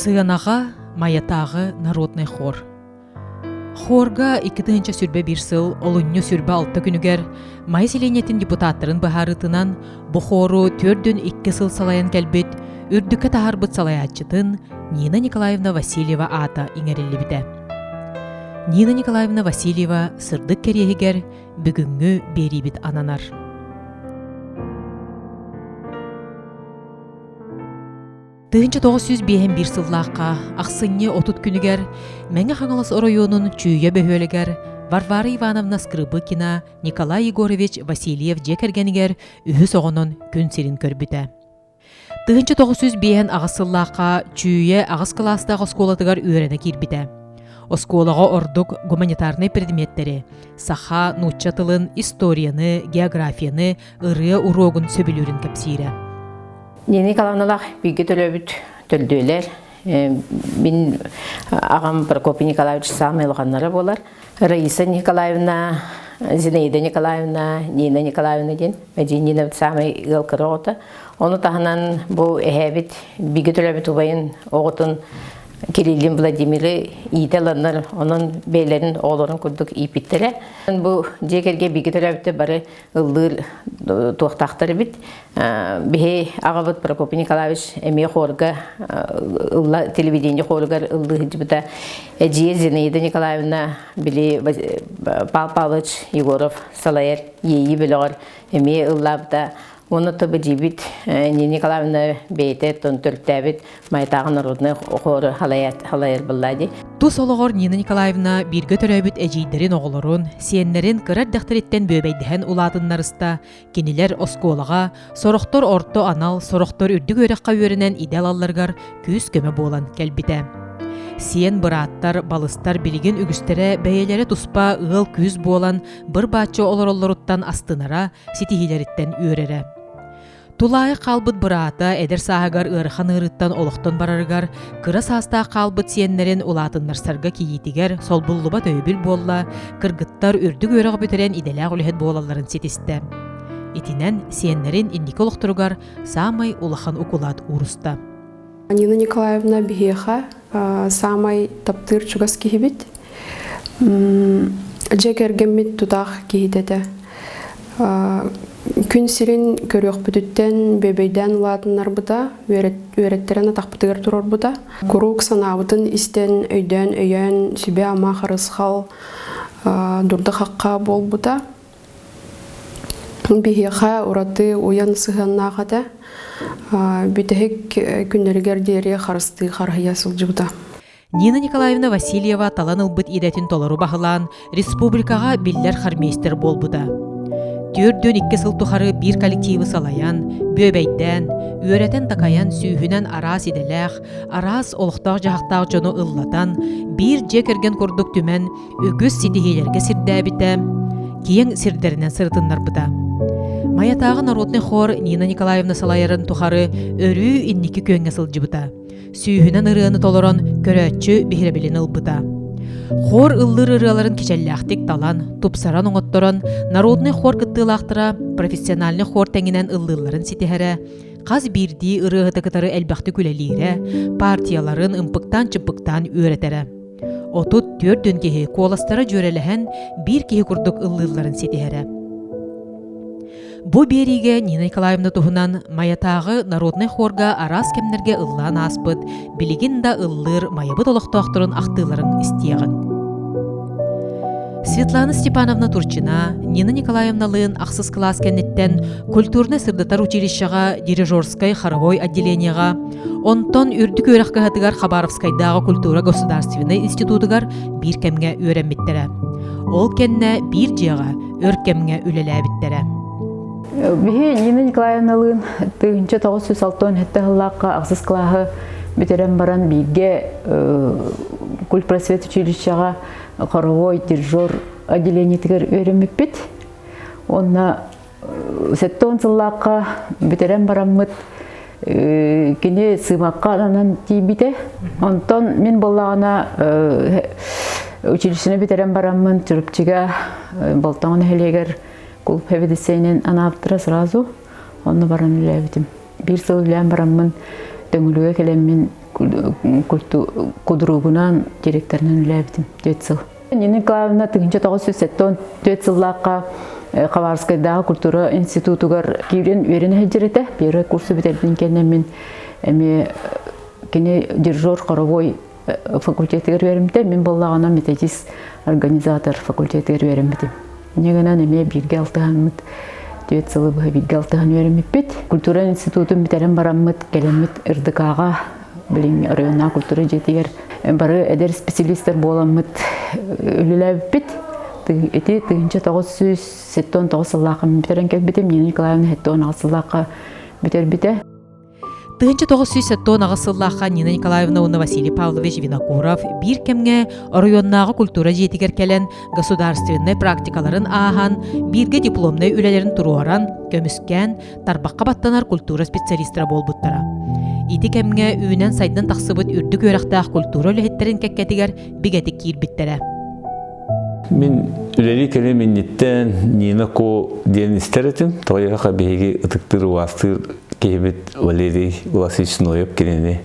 Сыанаҕа Майатааҕы народнай хор. Хорга 2021 сыл олунньу 26 күнүгэр Майа сэлиэнньэтин депутаттарын быһаарыытынан бу хору төрдүн икки сыл салайан кэлбит үрдүккэ таһаарбыт салайааччытын Нина Николаевна Васильева аата иҥэриллибитэ. Нина Николаевна Васильева сырдык кэриэһигэр бүгүҥҥү биэриибит ананар. 1951 сыллаахха ахсынньы 30 күнүгэр Мэҥэ Хаҥалас оройуонун Чүүйэ бөһүөлэгэр Варвара Ивановна Скрыбыкина Николай Егорович Васильев дьиэ кэргэнигэр үһүс оҕонон күн сирин көрбүтэ. 1958 сыллаахха Чүүйэ аҕыс кылаастаах оскуолатыгар үөрэнэ киирбитэ. Оскуолаҕа ордук гуманитарнай предметтэри, саха, нуучча тылын, историяны, географияны, ырыа уруогун сөбүлүүрүн кэпсиирэ. Нина Николаевналаах бииргэ төлөөбүт төлдүөлэр. Мин аҕам Прокопий Николаевич саамай улаханнара буолар. Раиса Николаевна, Зинаида Николаевна, Нина Николаевна диэн эдьиий Нина саамай ыал кыра оҕото. Ону таһынан бу эһээбит бииргэ төлөөбүт убайын оҕотун Кириллин Владимиры иитэ ыланнар, онон бэйэлэрин оҕолорун курдук ииппиттэрэ. Бу дьиэ кэргэ бииргэ төрөөбүттэр бары ыллыыр туохтаахтар эбит. Биһи аҕабыт Прокопий Николаевич эмиэ хорга ылла телевидение хоругар ыллыы сылдьыбыта. Эдьиийэ Зинаида Николаевна били Павел Павлович Егоров салайар Иэйии бөлөҕөр эмиэ ыллаабыта. Уонна тобу дьиибит Нина Николаевна бэйэтэ төрүттээбит Майтааҕы народнай хору халайар булла дии. Тус олоҕор Нина Николаевна бииргэ төрөөбүт эдьиийдэрин оҕолорун, сиэннэрин кыра эрдэхтэриттэн бүөбэйдэһэн улаатыннарыста, кинилэр оскуолаҕа, сорохтор орто анал, сорохтор үрдүк үөрэххэ үөрэнэн идэ ылалларыгар күүс-көмө буолан кэлбитэ. Сиэн бырааттар, балыстар билигин үгүстэрэ бэйэлэрэ туспа ыал-күүс буолан быр-бааччы олороллоруттан астынара, ситиһиилэриттэн үөрэрэ. Тулаайах хаалбыт быраата эдэр сааһыгар ыарахан ыарыыттан олохтон барарыгар кыра саастаах хаалбыт сиэннэрин улаатыннарсарга кийиитигэр солбуллубат өйөбүл буолла, кыргыттар үрдүк үөрэҕи бүтэрэн идэлээх үлэһит буолалларын ситистэ. Итинэн сиэннэрин инники олохторугар саамай улахан укулаат ууруста. Нина Николаевна биһиэхэ саамай таптыыр чугас киһибит. Дьиэ кэргэммит тутаах киһитэ этэ. Күн сирин көрүөхпүтүттэн бүөбэйдээн улаатыннарбыта, үөрэттэрэн атахпытыгар туруорбута. Куруук санаабытын истэн, өйдөөн, өйөөн, сүбэ-ама, харысхал, дурда-хахха буолбута. Биһиэхэ ураты уйан сыһыаннаах этэ. Бүтэһик күннэригэр диэри харыстыы харыһыйа сылдьыбыта. Нина Николаевна Васильева талан ылбыт идэтин толору баһылаан, республикаҕа биллэр хормейстер буолбута. 42 сыл тухары биир коллективы салайан, бүөбэйдээн, үөрэтэн-такайан сүүһүнэн араас идэлээх, араас олохтоох-дьаһахтаах дьону ыллатан, биир дьиэ кэргэн курдук түмэн, үгүс ситиһиилэргэ сирдээбитэ, киэҥ сирдэринэн сырытыннарбыта. Майатааҕы народный хор Нина Николаевна салайарын тухары өрүү инники күөҥҥэ сылдьыбыта. Сүүһүнэн ырыаны толорон көрөөччү биһирэбилин ылбыта. Хор ыллыыр ырыаларын кичэллээхтик талан, тупсаран оҥотторон, народный хор кыттыылаахтара профессиональный хор тэҥинэн ыллыылларын ситиһэрэ, хас биирдии ырыаһыты кытары элбэхтик үлэлиирэ, партияларын ымпыктаан-чымпыктаан үөрэтэрэ. 34 киһи куоластара дьүөрэлэһэн биир киһи курдук ыллыылларын ситиһэрэ. Бу биэриигэ Нина Николаевна туһунан Майатааҕы народнай хорга араас кэмнэргэ ыллаан ааспыт, билигин да ыллыыр Майабыт олохтоохторун ахтыыларын истиэҕиҥ. Светлана Степановна Турчина Нина Николаевналыын ахсыс кылаас кэнниттэн культурнай-сырдатар училищеҕа дирижерскай хоровой отделениеҕа Онтон үрдүк үөрэх кыһатыгар Хабаровскайдааҕы культура государственнай институтугар биир кэмҥэ үөрэммиттэрэ. Ол кэннэ биир дьиэҕэ өр кэмҥэ үлэлээбиттэрэ. Биһи Нина Николаевналыын 1967 сыллаахха ахсыс кылааһы бүтэрэн баран бииргэ культпросвет училищеҕа хоровой дирижер отделениетигэр үөрэммиппит. Уонна 70 сыллаахха бүтэрэн бараммыт кини сыымакка ананан тиийбитэ. Онтон мин буоллаҕына училищены бүтэрэн бараммын Чурапчыга Болтоҥо нэһилиэгэр клуб хэбидисэйинэн анаабыттара сразу. Онно баран үлээбитим. Биир сыл үлээн бараммын Төҥүлүгэ кэлэммин кудругунан директорынан үлээбитим 4 сыл. Нина Николаевна 1974 сыллаахха Хабаровскайдааҕы культура институтугар киирэн үөрэнэ сылдьар этэ. Первый курсу бүтэрбин кэннэ мин эмиэ кини дирижер хоровой факультетыгар үөрэммитэ. Мин буоллаҕына методист организатор факультетыгар үөрэммитим. Инньэ гынан эмиэ бииргэ алтыһаммыт түөрт сылы быһа бииргэ алтыһан үөрэммиппит. Культура институтун бүтэрэн бараммыт, кэлэммит РДК-ҕа билиҥҥи оройуоннаах культура дьиэтигэр бары эдэр специалистар буоламмыт үлэлээбиппит. Ити 1979 сыллаахха бүтэрэн кэлбитим, Нина Николаевна 76 сыллаахха бүтэрбитэ. 1978 сыллаахха Нина Николаевна уонна Василий Павлович Винокуров биир кэмҥэ оройуоннааҕы культура дьиэтигэр кэлэн государственнай практикаларын ааһан, бииргэ дипломнай үлэлэрин туруоран, көмүскээн, тарбахха баттанар культура специалистара буолбуттара. Ити кэмҥэ үүнэн-сайдан тахсыбыт үрдүк үөрэхтээх культура үлэһиттэрин кэккэтигэр бигэтик киирбиттэрэ. Мин үлэлии кэлим инниттэн Нина Ко диэн истэр этим. Тоҕо биһиги ытыктыыр убаастыыр киһибит Валерий Власович Ноев кинини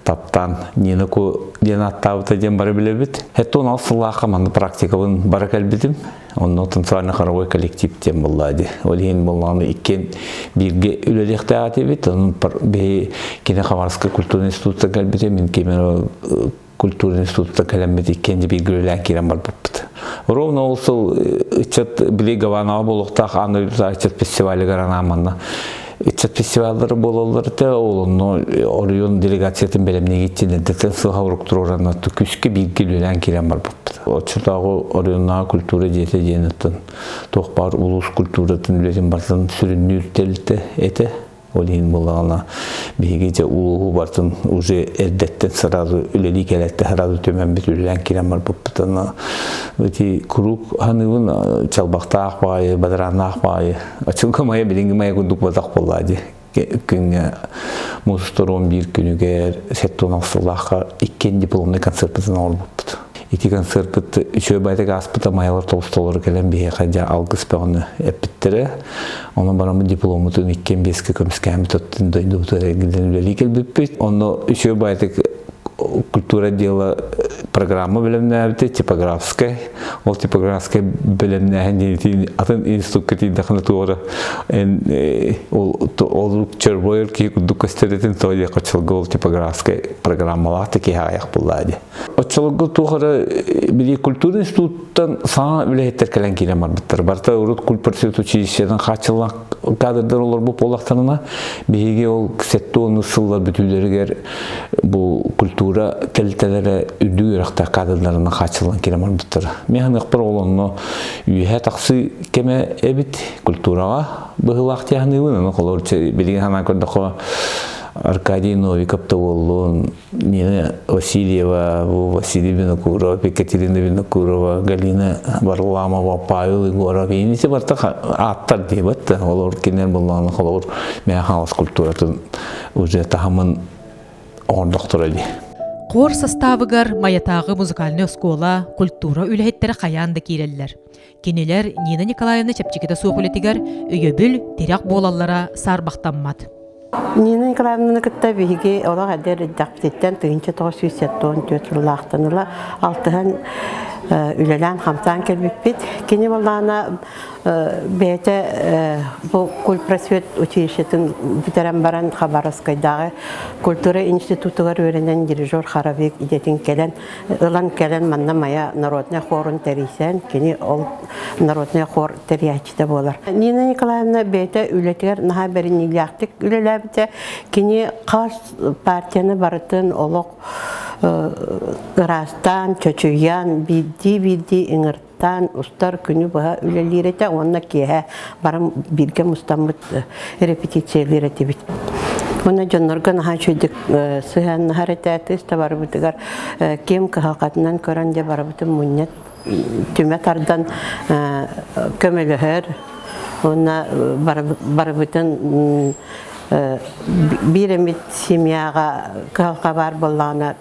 таптаан Нина Ко диэн ааттаабыта диэн бары билэбит. Хэттон ал сыллаахха манна практикабын бара кэлбитим. Онно танцевально-хоровой коллектив диэн буолла ди. Ол иһин буоллаҕына иккиэн бииргэ үлэлиэхтээх этибит. Онон биһи кини Хабаровскай культурный институтта кэлбитим, мин Кемерово культурный институтта кэлэммит иккиэн бииргэ үлэлээн киирэн барбыппыт. Ровно ол сыл ыччат били Гаванаҕа буолуохтаах аан ыччат фестивалыгар анаан манна ыччат фестиваллары буолаллар этэ. Ол онно оройуон делегациятын бэлэмниигиттин эрдэтэн сыһа урук туруоранна күскэ бииргэ үлэлээн киирэн барбыппыт. Оччотооҕу оройуоннааҕы культура дьиэтэ диэн оттон туох баар улуус культуратын үлэтин барытын сүрүннүүр тэрилтэ этэ. Ол иһин буоллаҕына биһиги дьэ улууһу бартын уже эрдэттэн сразу үлэлии кэлэттэ сразу түмэммит үлэлээн киирэн барбыппытына ити куруук ханыыбын чалбахтаах баайы, бадарааннаах баайы, ачылга майа билиҥҥи майа курдук батах буоллаа дии. Күҥҥэ муус 11 күнүгэр 76 сыллаахха иккиэн дипломнай концертпытын оҥорбуппут. Ити концертпыт үчүгэй байтак ааспыта майалар толстолору кэлэн биһиэхэ дьэ алгыс бөҕөнү эппиттэрэ. Онон бараммыт дипломмутун иккиэн биэскэ көмүскээммит оттон дойдубутугар эргиллэн үлэлии кэлбиппит. Онно үчүгэй байтак культура отдела программа бэлэмнээбитэ типографскай. Ол типографскай бэлэмнээһин диэн атын институтка тиийдэххинэ туора эн ол ол чорбойор киһи курдук көстөр этин тоҕо диэххэ оччолорго ол типографскай программалаах да киһи аҕыйах буоллаа дии. Оччолорго туох эрэ били культура институттан саҥа үлэһиттэр кэлэн киирэн барбыттар. Барыта урут культпросвет училищетын хааччыллан кадрдар олорбут буоллахтарына биһиги ол 70 сыллар бүтүүлэригэр бу культура тэрилтэлэрэ үрдүк үөрэхтээх кадрдарынан хааччыллан киирэн барбыттара. Мин ханыахпар ол онно үөһэ тахсыы кэмэ эбит культураҕа быһыылаах тиэханыыбын. Аны холобур билигин санаан көрдөххө Аркадий Новиков да буоллун, Нина Васильева, Василий Винокуров, Екатерина Винокурова, Галина Варламова, Павел Егоров, инити барта ааттар диэбэт да, олор кинилэр буллаҕына холобур Мэйэ Хаҥалас культуратын уже таһымын оҥордохторо дии. Хор составыгар Майатааҕы музыкальнай оскуола, культура үлэһиттэрэ хайаан да киирэллэр. Кинилэр Нина Николаевна чэпчэкитэ суох үлэтигэр өйөбүл, тирэх буолаллара саарбахтаммат. Нина Николаевнаны кытта биһиги олох эдэр эрдэхпититтэн 1974 сыллаахтан ыла алтыһан үлэлээн хамсаан кэлбиппит. Кини буоллаҕына бэйэтэ бу культпросвет училищетын бүтэрэн баран Хабаровскайдааҕы культура институтугар үөрэнэн дирижер хоровик идэтин кэлэн ылан кэлэн манна Майа народнай хорун тэрийсэн кини ол народнай хор тэрийээччитэ буолар. Нина Николаевна бэйэтэ үлэтигэр наһаа бэриниилээхтик үлэлээбитэ. Кини хас партияны барытын олох ыраастаан, чочуйан, биирдии-биирдии ыҥыртаан устар күнү быһа үлэлиир этэ уонна киэһэ баран бииргэ мустаммыт репетициялыыр этибит. Уонна дьоннорго наһаа үчүгэйдик сыһыаннаһар этэ, тыыс да барыбытыгар ким кыһалҕатынан көрөн дьэ барыбытын мунньа түмэ тардан көмөлөһөр уонна барыбытын биир эмит семьяҕа кыһалҕа баар буоллаҕына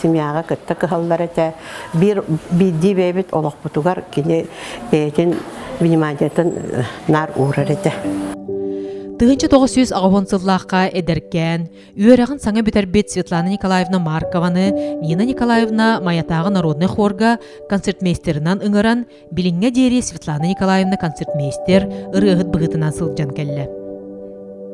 семьяҕа кытта кыһаллар этэ. Биир биирдии бэйэбит олохпутугар кини бэйэтин вниманиетын наар уурар этэ. 1980 сыллаахха эдэркээн, үөрэҕин саҥа бүтэрбит Светлана Николаевна Маркованы Нина Николаевна Майатааҕы народнай хорга концертмейстерынан ыҥыран, билиҥҥэ диэри Светлана Николаевна концертмейстер, ырыаһыт быһыытынан сылдьан кэллэ.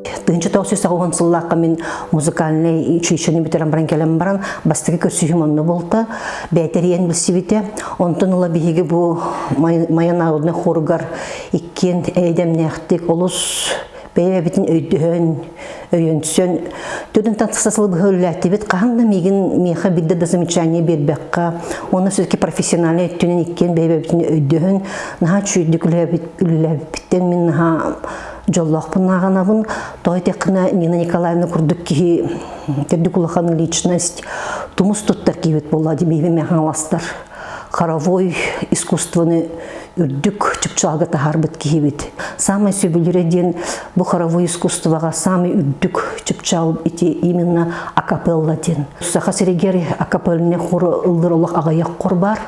1990 сыллаахха мин музыкальнай училищены бүтэрэн баран кэлэн баран бастакы көрсүһүүм онно буолта. Бэйэтэ билсибитэ. Онтон ыла биһиги бу Майа народнай хоругар иккиэн эйдэмнээхтик олус бэйэбитин өйдөһөн, өйөнсөн, төрүн тахса сыл быһа үлэлээтибит. Хаһан да миигин миэхэ биирдэ да замечание биэрбэххэ, уонна все-таки профессиональный өттүнэн иккиэн бэйэбитин өйдөһөн, наһаа үчүгэйдик үлэлээбиппиттэн мин наһаа дьоллоохпун ааҕынабын. Тоҕо этиэххинэ, Нина Николаевна курдук киһи төрдүк улахан личность, тумус туттар киһибит буолла дии хаҥаластар. Хоровой искусствоны үрдүк чыпчаалга таһаарбыт киһибит. Самый сөбүлүүрэ диэн бу хоровой искусствоҕа самый үрдүк чыпчаал ити именно акапелла диэн. Саха сиригэр акапельный хор ыллыр олох аҕыйах хор бар.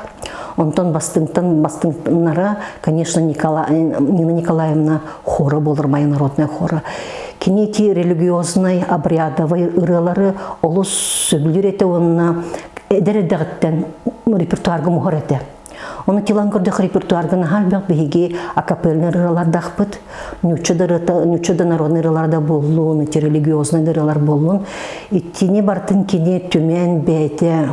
Онтон бастыҥтан бастыҥнара, конечно, Николай, Нина Николаевна хора болар, моя народная хора. Кини ити религиозный, обрядовый ырыалары олус сөбүлүүр этэ уонна эдэр эрдэҕиттэн репертуарга муһар этэ. Оны килан көрдөх репертуарга наһаа элбэх биһиги акапельный ырыалардахпыт. Ньучча да ырыата, ньучча да народный ырыалар да буоллун, ити религиозный да ырыалар буоллун. Итини бартын кини түмэн бэйэтэ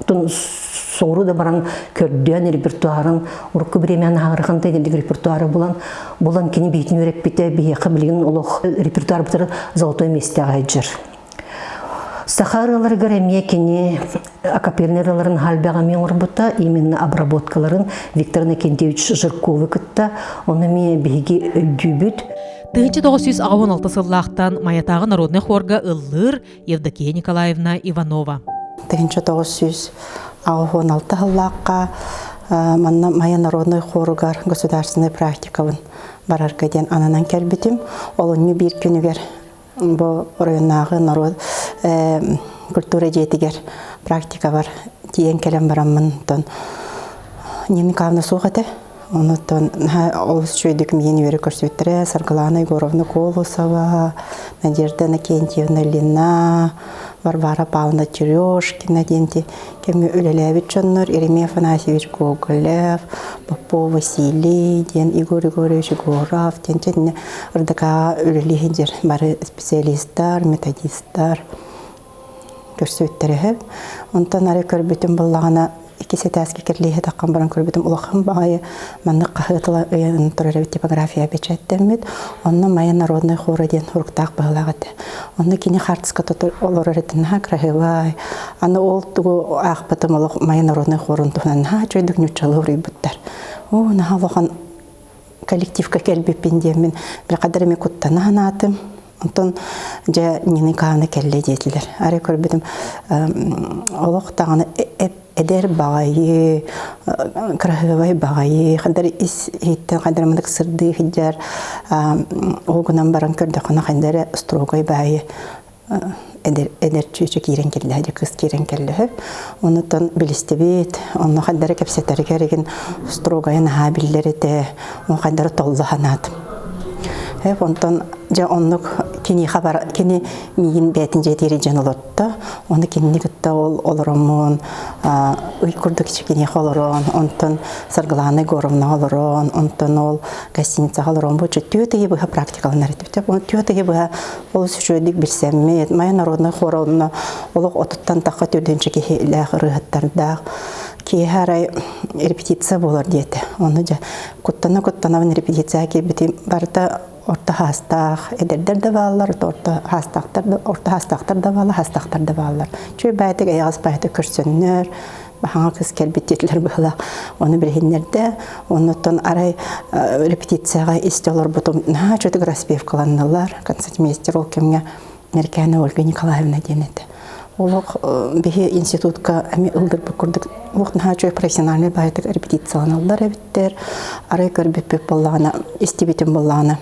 соҕуруу да баран көрдөөн репертуарын урукку бириэмэни аһарыхан тайдик репертуары булан булан кини биһитин үөрэппитэ биһиэхэ билигин олох репертуарбытыр золотой миэстэҕэ сылдьар. Саха ырыаларыгар эмиэ кини акапельный ырыаларын халбэҕэ эмиэ оҥорбута, именно обработкаларын Виктор Иннокентьевич Жирковы кытта, ону эмиэ биһиги өйдүүбүт. 1986 сыллаахтан Майатааҕы народнай хорга ыллыыр Евдокия Николаевна Иванова. 1986 сыллаахха манна Майа народнай хоругар государственнай практикабын барарга диэн ананан кэлбитим. Олунньу биир күнүгэр бу оройуоннааҕы норуот культура дьиэтигэр практикабар тиийэн кэлэн бараммын онтон Нина Николаевна суох этэ. Онуттан олус үчүгэйдик миин үөрэ көрсүбүттэрэ Саргылана Егоровна Колосова, Надежда Иннокентьевна Лина, Варвара Павловна Терешкина диэн кэмҥэ үлэлээбит дьоннор Еремей Афанасьевич Гоголев, Попов Василий диэн Егор Егорович Егоров диэн чэннэ РДК үлэлии сылдьар бары специалистар, методистар көрсүбүттэрэ. Онтон арай көрбүтүм буллаҕына иккис этээскэ кирлииһи таххан баран көрбүтүм улахан баҕайы маннык хаһыатыла ыйан турар эбит типография бэчээттэммит. Онно Майа народнай хора диэн суруктаах быһыылаах этэ. Онно кини хаартыска туту олорор этэ наһаа красивай. Аны ол тугу аахпытым олох Майа народнай хорун туһунан наһаа үчүгэйдик нууччалыы уруйбуттар. Оо, наһаа улахан коллективка кэлбиппин диэммин били эми куттана санаатым. Онтон дьэ Нина Николаевна кэллэ диэтилэр. Арай көрбүтүм олох даҕаны эдэр баҕайы, кыраһыабай баҕайы, хандар ис иһиттэн хандар мынык сырдыы сылдьар, ол гынан баран көрдөххүнэ хандар строгай баайы эдэр эдэр чүөчэ киирэн кэллэ, дьэ кыыс киирэн кэллэ. Онутан билистибит, онно хандары кэпсэтэригэр игин строгайын наһаа биллэр этэ, он хандары толло санаатым. Онтон дьэ оннук кини хабар кини миигин бээтин дьиэтигэр дьэн олорто. Ону кинини кытта ол олороммун ый курдук киниэхэ олорон, онтон Саргылаана Егоровна олорон, онтон ол гостиницаҕа олорон бу түөрт ыйы быһа практикаланар этибит. Түөрт ыйы быһа олус үчүгэйдик билсэммит, Майа народнай хора онно олох отуттан тахха төрдүнчэ киһилээх ырыаһыттардаах киэһэ арай репетиция буолар диэтэ. Ону дьэ куттана-куттанабын репетицияҕа киирбитим барыта орто хаастаах эдэрдэр да бааллар, орто хаастаахтар да орто хаастаахтар да бааллар, хаастаахтар да бааллар. Үчүгэй баайдык эйэҕэс баайдык көрсөннөр, баһаҥа кыс кэлбит диэтилэр быһыылаах. Ону билиһиннэрдэ. Оннуттан арай репетицияҕа истэ олорбутум наһаа үчүгэй распевкаланнылар. Концертмейстер ол кэмҥэ Неркээнэ Ольга Николаевна диэн этэ. Олох биһи институтка эми ылдырбыт курдук олох наһаа үчүгэй профессиональный баайтык репетицияланаллар эбиттэр. Арай көрбүппүт буоллаҕына, истибитим буоллаҕына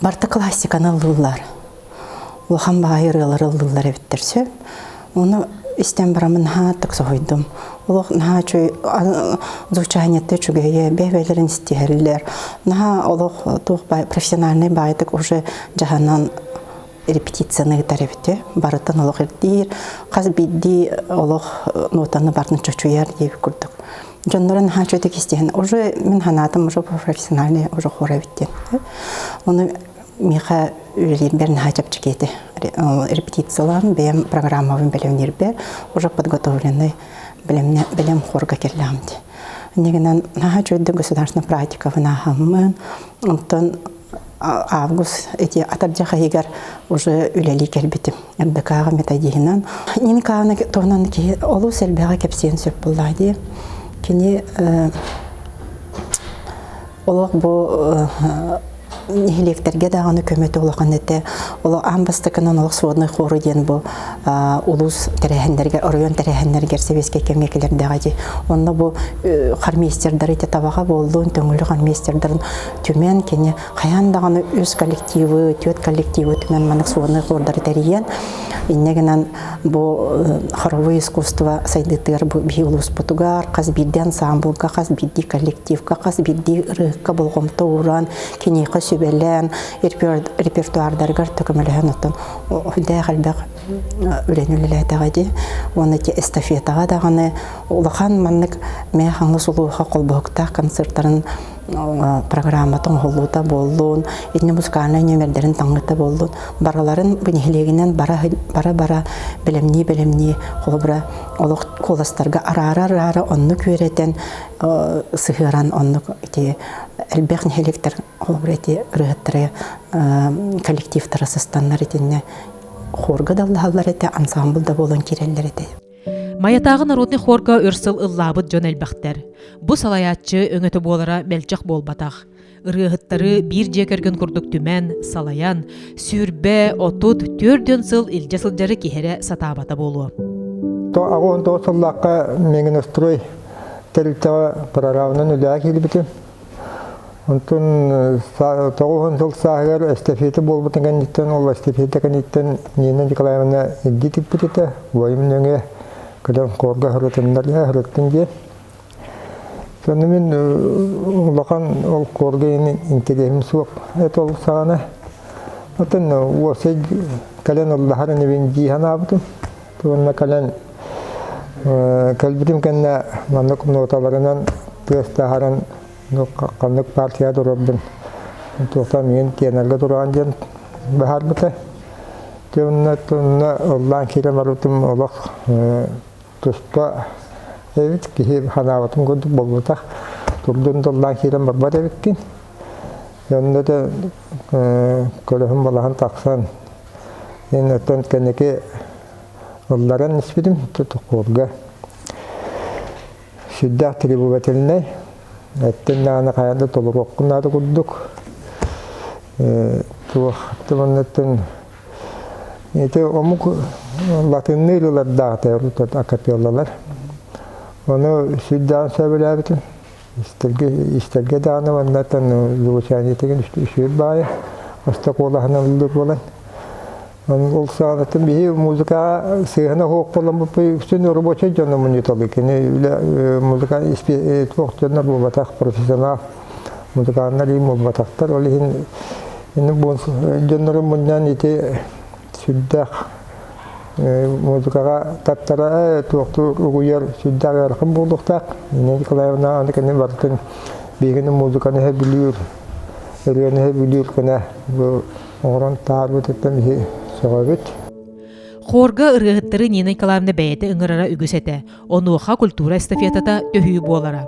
барыта классиканы ыллыыллар. Улахан баайы ырыалары ыллыыллар эбиттэр сөп. Ону истэн бараммын наһаа ытык соһуйдум. Олох наһаа үчүгэй звучаниета үчүгэйэ, бэйэ-бэйэлэрин истиһэллэр. Наһаа олох туох баай профессиональный баайдык уже дьаһанан репетицияны ыытар эбит. Барытын олох ирдиир, хас биирдии олох нотаны барытын чочуйар диэбит курдук. Дьоннорун наһаа үчүгэйдик истиһэн, уже мин санаатым уже профессиональный уже хор эбит диэн. Ону миэхэ үлэлиирбэр наһаа чэпчэки этэ. Репетициялаан бэйэм программабын бэлэмниирбэр уже подготовленный бэлэмне бэлэм хорга кэллэҕим дии. Иннигинэн наһаа үчүгэйдик государственный практикабын ааһаммын, онтон август эти атырдьах ыйыгар уже үлэлии кэлбитим. РДК-ҕа методиһынан. Нина Николаевна туһунан киһи олус элбэҕи кэпсиэн сөп буоллаҕа дии. Кини олох бу нэһилиэктэргэ даҕаны көмөтө улахан этэ. Олох аан бастакынан олох сводный хору диэн бу улуус тэрээһиннэригэр, оройуон тэрээһиннэригэр сэбиэскэй кэмҥэ кэлэрдэҕэ дии. Онно бу хормейстердары ити табаҕа буоллун, төҥүлү хормейстердарын түмэн кини хайаан даҕаны үс коллективы, түөрт коллективы түмэн маннык сводный хордары тэрийэн инньэ гынан бу хоровой искусство сайдыытыгар бу биһи улууспутугар хас биирдии ансамблга, хас биирдии коллективка, хас биирдии ырыаһыкка болҕомто ууран, киниэхэ сүбэлээн, репертуардарыгар көмөлөһөн оттон үрдээх элбэх үлэни үлэлээтэҕэ дии. Уонна ити эстафетаҕа даҕаны улахан маннык Мэйэ Хаҥалас улууһа холбоһуктаах концертарын программата оҥоһуллуута буоллун, итини музыкальнай нүөмэрдэрин таҥыыта буоллун, барыларын бу нэһилиэгинэн бара-бара бэлэмнии-бэлэмнии холобура олох куоластарга араара-араара оннук үөрэтэн сыһыаран оннук ити элбэх нэһилиэктэр холобура ити ырыаһыттары коллективтара сыстаннар итиннэ хорга да ыллаһаллар этэ, ансамбль да буолан киирэллэр этэ. Майатааҕы народный хорга өр сыл ыллаабыт дьон элбэхтэр. Бу салайааччы өҥөтө буолара мэлдьэх буолбатах. Ырыаһыттары биир дьиэ кэргэн курдук түмэн, салайан, 20, 30, 40 сыл илдьэ сылдьары киһи эрэ сатаабата буолуо. 89 сыллаахха Мегинострой тэрилтэҕэ прорабынан үлэҕэ киирбитим. Онтон 90 сыл сааһыгар эстафета буолбутун кэнниттэн, ол эстафета кэнниттэн Нина Николаевна илдьи тикпит этэ. Убайым нөҥүө кэлэн хорга һырытыннар һырыттын диэн. Сонно мин улахан ол корга интэриэһим суох это ол саҕана. Оттон уопсай кэлэн ыллаһар инибин дии санаабытым. Уонна кэлэн кэлбитим кэннэ маннык ноталарынан тыас таһааран ханнык партия турарбын туохтан миин тиэнэргэ тураҕын диэн быһаарбыта. Онно онно ыллаан киирэн барбытым олох туспа эбит киһи санаабытым курдук буолбатах турдун тыллаан киирэн барбат эбиккин. Онно да көлөһүн балаһан тахсан оттон кэнники ылларан испитим тохуурга сүрдээх требовательнай эттин даҕаны хайаан да толоруоххун наада курдук туох тылынныттан ити омук латынныы ырыалардаахтар акапеллалар ону сүрдээҕин сөбүлээбитим Истэргэ, истэргэ даҕаны уоннаттан звучаниетыгын үчүгэй баайа, остокуолаһынан ыллыыр буолан. Ол саҕанаттан биһи музыкаҕа сыһыана суох буолан үксүн рабочай дьону мунньуталыы. Кини үлэ музыка туох дьоннор буолбатах, профессионал музыканнар им буолбатахтар. Ол иһин дьоннору мунньан ити сүрдээх музыкаҕа таттара туохтуур угуйар сүрдээх ыарахан буолуохтаах. Нина Николаевна аны кини барытын биһигини музыканы сөбүлүүр, ырыаны сөбүлүүр гына бу оҥорон таһаарбытыттан биһи сөҕөбүт. Хорга ырыаһыттары Нина Николаевна бэйэтэ ыҥырара үгүс этэ. Онуоха культура эстафетата төһүү буолара.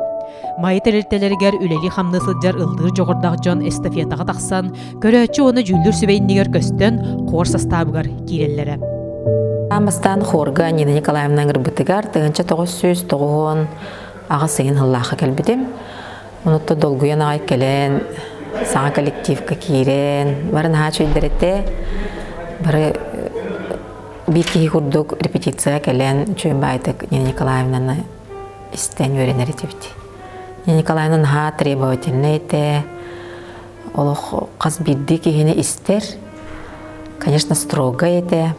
Майа тэрилтэлэригэр үлэлии-хамныы сылдьар ыллыыр дьоҕурдаах дьон эстафетаҕа тахсан, көрөөччү уонна дьүүллүүр сүбэ иннигэр көстөн, хор састаабыгар киирэллэрэ. Бастаан хорга Нина Николаевна ыҥырбытыгар 1998 ыйын сыллаахха кэлбитим. Онуттан долгуйан аҕай кэлэн, саҥа коллективка киирэн, бары наһаа үчүгэйдэр этэ. Бары Биир киһи курдук репетицияҕа кэлэн үчүгэй баайдык Нина Николаевнаны истэн үөрэнэр этибит. Нина Николаевна наһаа требовательнай этэ, олох хас биирдии киһини истэр, конечно, строгай этэ,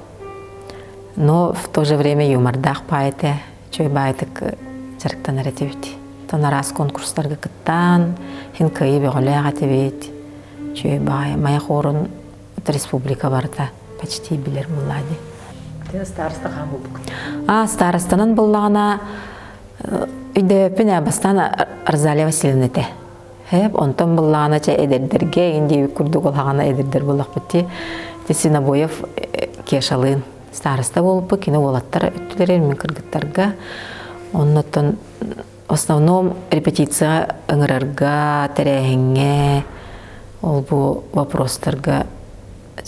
но в то же время юмордаах баай этэ, үчүгэй баайдык дьарыктанар этибит. Оттон араас конкурстарга кыттаан, иһин кыайыы бөҕөлөөх этибит. Үчүгэй баай Майа хорун республика барыта почти билэр буллаа дии. Староста хаан буолбуккун? А, старостанан буллаҕына өйдөбөппүн ээ бастаан Розалия Васильевна этэ. Хэп, онтон буллаҕына чэ эдэрдэргэ иҥин диэбит курдук улаҕана эдэрдэр буллахпыт дии. Синобоев Кешалыын староста буолбут, кини уолаттар өттүлэрин мин кыргыттарга. Оннуттан В основном репетицияҕа ыҥырарга, тэрээһиҥҥэ, ол-бу вопростарга,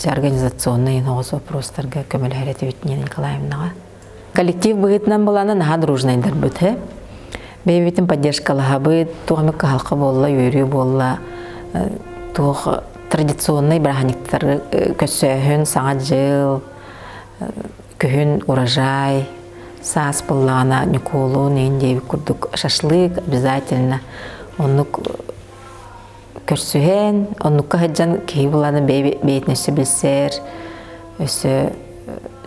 организационнай оҕус вопростарга көмөлөһөр этибит Нина Николаевнаҕа. Коллектив быһыытынан былаана наһаа дружнайдарбыт, һэ. Бэйэбитин поддержкалаһабыт, туох эмэ кыһалҕа буолла, үөрүү буолла, туох традиционнай бырааһынньыктары көрсөөһүн, Саҥа дьыл, күһүн урожай, саас буоллаҕына Ньукуолун иһин диэбит курдук шашлык обязательно оннук көрсүһэн, оннукка сылдьан киһи булана бэйэтин өссө билсэр, өссө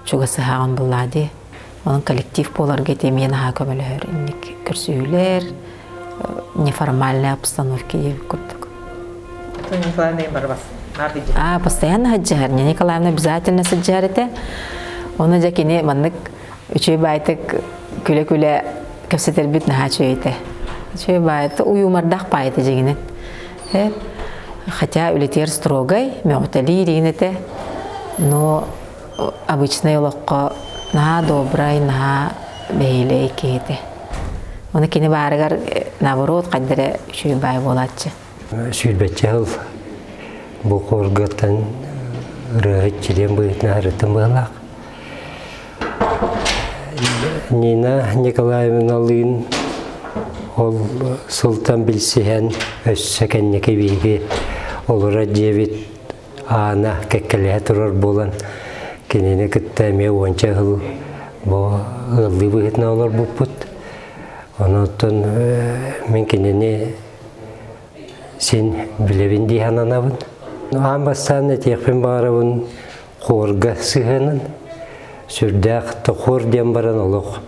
чугасыһаҕын буллаа дии. Онон коллектив буоларга ити эмиэ наһаа көмөлөһөр инник көрсүһүүлэр, неформальная обстановка диэбит курдук. Николаевна барбас. А, постоянно сылдьыһар. Нина Николаевна обязательно сылдьыһар этэ. Оны дьэ кини маннык үчүгэй баайтык күлэ-күлэ кэпсэтэрбит наһаа үчүгэй этэ. Үчүгэй баайты уйумардаах баайты дьигинэн. Хотя үлэтигэр строгай, мөҕүтэлиир игин этэ. Но обычный олоххо наһаа добрай, наһаа бэһиэлэй киһи этэ. Оны кини баарыгар наоборот хайда эрэ үчүгэй баай буолааччы. Сүүрбэччэ сыл бу хоргаттан ырыаһыт чилиэн быһыытынан ырыттым быһалаах. Нина Николаевналыын Ол сылтан билсиһэн өссө кэнники биһиги олорор дьиэбит аана кэккэлэһэ турар буолан кинини кытта эмиэ уонча сыл бу ыаллыы быһыытынан олорбуппут. Онон мин кинини син билэбин дии сананабын. Аан бастаан этиэхпин баҕарабын хуорга сыһыанын сүрдээх тохуор диэн баран олох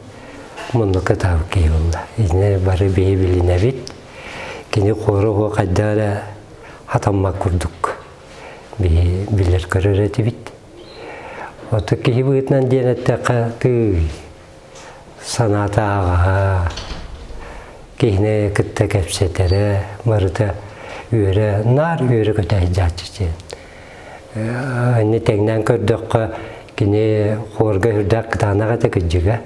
муннукка таабыт киһи буолла. Итини бары биһи билинэбит. Кини хуора уһуо хайдах эрэ хатаммат курдук биһи билэр көрөр этибит. Ото киһи быһыытынан диэн эттэххэ тыый санаата аҕаһа, киһини кытта кэпсэтэрэ, барыта үөрэ, наар үөрэ көтө сылдьааччы диэн. Инни тэҥнээн көрдөххө, кини хуорга үрдээх кытаанах этэ кырдьыга.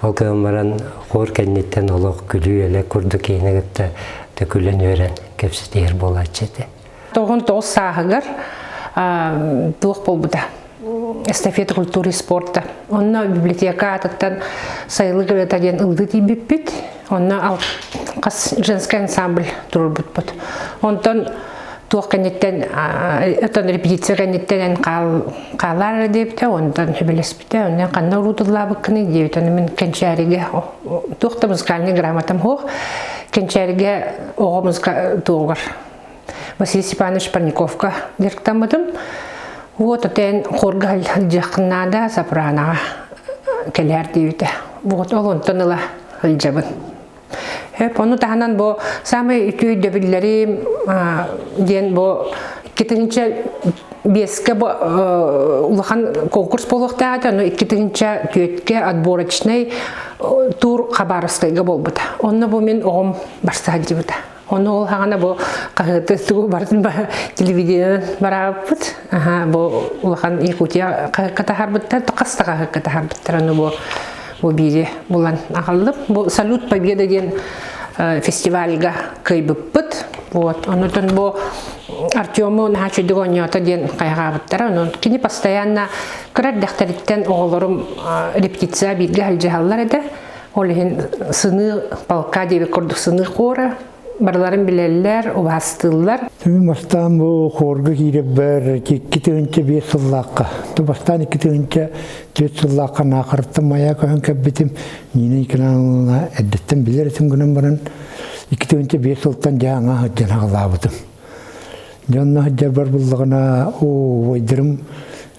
Ол гынан баран хуор кэнниттэн олох күлүү-элэк курдук киһини кытта төкүлэн үөрэн кэпсэтиһэр буолааччы этэ. 99 сааһыгар туох буолбута эстафета культуры и спорта. Онно библиотека аатыттан сайылык ырыата диэн ыллыы тиийбиппит. Онно хас женский ансамбль туруорбуппут. Онтон туох кэнниттэн отон репетиция кэнниттэн эн хаалаар диэбитэ, онтон сөбүлэспитэ. Онон ханна уруутуллаабыккыный диэбит. Ону мин Кэнчээригэ туох да музыкальный грамотам суох. Кэнчээригэ оҕо музыка туоҕугар Василий Степанович Парниковка дьарыктаммытым. Вот отен хорга сылдьыаххын наада, сопраноҕа кэлээр диэбитэ. Вот ол онтон ыла сылдьабын. Хөп, ону таһынан бу самый үтүө өйдөбүллэрим диэн бу 2005-кэ бу улахан конкурс буолуохтаах этэ, ону 2004-кэ отборочный тур Хабаровскайга буолбута. Онно бу мин оҕом барса сылдьыбыта. Ону ол хаҕана бу хаһыаты тугу барытын телевидениенэн бараабыппыт. Аха бу улахан Якутия хаһыакка таһаарбыттар, хас да хаһыакка таһаарбыттар. Ону бу бу биири булан аҕаллым. Бу Салют Победа диэн фестивальга кыайбыппыт. Вот. Онутун бу Артему наһаа үчүгэй оонньоото диэн хайҕаабыттара. Онон кини постоянно кыра эрдэхтэриттэн оҕолорум репетиция бииргэ сылдьыһаллар этэ. Ол иһин сыныы полка диэбит курдук сыныы хора барыларын билэллэр, убаастыыллар. Мин бастаан бу хорга киирэрбэр 2005 сыллаахха, бастаан 2004 сыллаахха Наахараттан Майа көһөн кэлбитим. Нина Николаевна эрдэттэн билэр этим гынан баран 2005 сылтан дьэ аҥаа сылдьан аҕалаабытым. Дьэ онно сылдьарбар буллаҕына, оо, убайдарым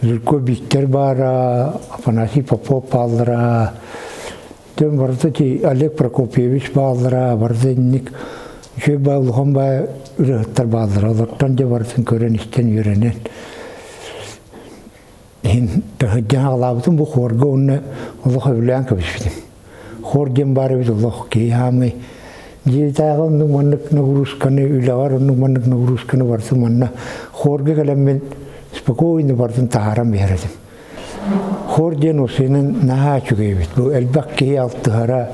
Жирко Виктор баара, Афанасий Попов бааллара, дьон барыта ти Олег Прокопьевич бааллара, барыта инник үчүгэй баа улахан баа ырыаһыттар бааллара. Олортон дьэ барытын көрөн-истэн үөрэнэн иһин таһырдьа аҕалаабытым бу хуорга уонна олох өбүлээн кэбиспитим. Хор диэн баар эбит олох киһи хаамай дьиэтээҕи оннук маннык нагрузканы үлэҕэр оннук маннык нагрузканы барытын манна хорга кэлэммин спокойно барытын таһааран биэрэр этим. Хор диэн усуйунан наһаа үчүгэй эбит. Бу элбэх киһи алтыһара,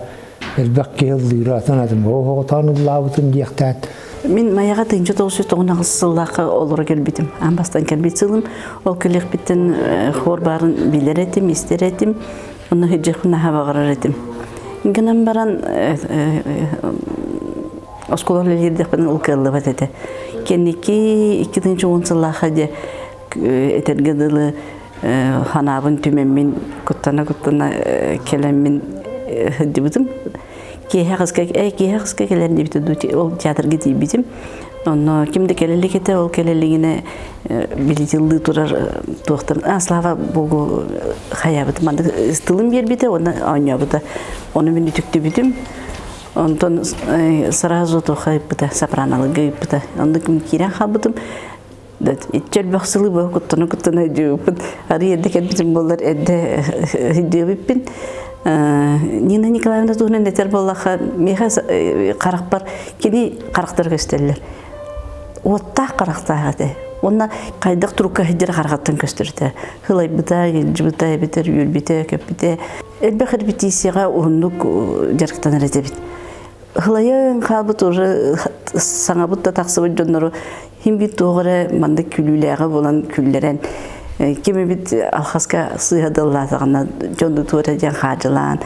элбэх киһи ыллыыра атын атын оһоҕотоон ыллаабытын диэхтээн. Мин Майаҕа 1998 сыллаахха олоро кэлбитим. Аан бастаан кэлбит сылым. Ол кэлиэхпиттэн хор баарын билэр этим, истэр этим. Онно сылдьыахпын наһаа баҕарар этим. Гынан баран оскуола үлэлиирдэхпинэ ол кыаллыбат этэ. Кэнники 2010 сыллаахха дьэ этэргэ дылы ханаабын түмэммин куттана-куттана кэлэммин сылдьыбытым. Киэһэ кыска киэһэ кыска кэлэн диэбитэ дуу ол театрга тиийбитим. Онно ким да кэлэ илик этэ, ол кэлэ илигинэ билитиллыы турар туохтан а слава богу хайаабыт маннык тылын биэрбитэ уонна оонньообута. Ону мин үтүктүбүтүм. Онтон сразу туохха ыйыппыта, сопраналыга ыйыппыта. Онно ким киирэн хаалбытым. Иччэ элбэх сылы бу куттана-куттана өйдүүбүппүн. Арый эрдэ кэлбитим буоллар эрдэ өйдүөбүппүн. Нина Николаевна туһунан этэр буоллахха, миэхэ харахпар кини харахтар көстөллөр. Уоттаах харахтаах этэ. Уонна хайдах турукка сылдьар харахаттан көстөр этэ. Хылайбыта, илдьибитэ, эбэтэр үөрбүтэ, көппүтэ. Элбэх репетицияҕа уһуннук дьарыктанар этибит. Хылайан хаалбыт уже саҥабыт да тахсыбыт дьоннору хим бит туох эрэ маннык күлүүлээҕи булан күллэрэн ким эбит алхаска сыыһа дыллаатаҕына дьону туора диэн хаадьылаан.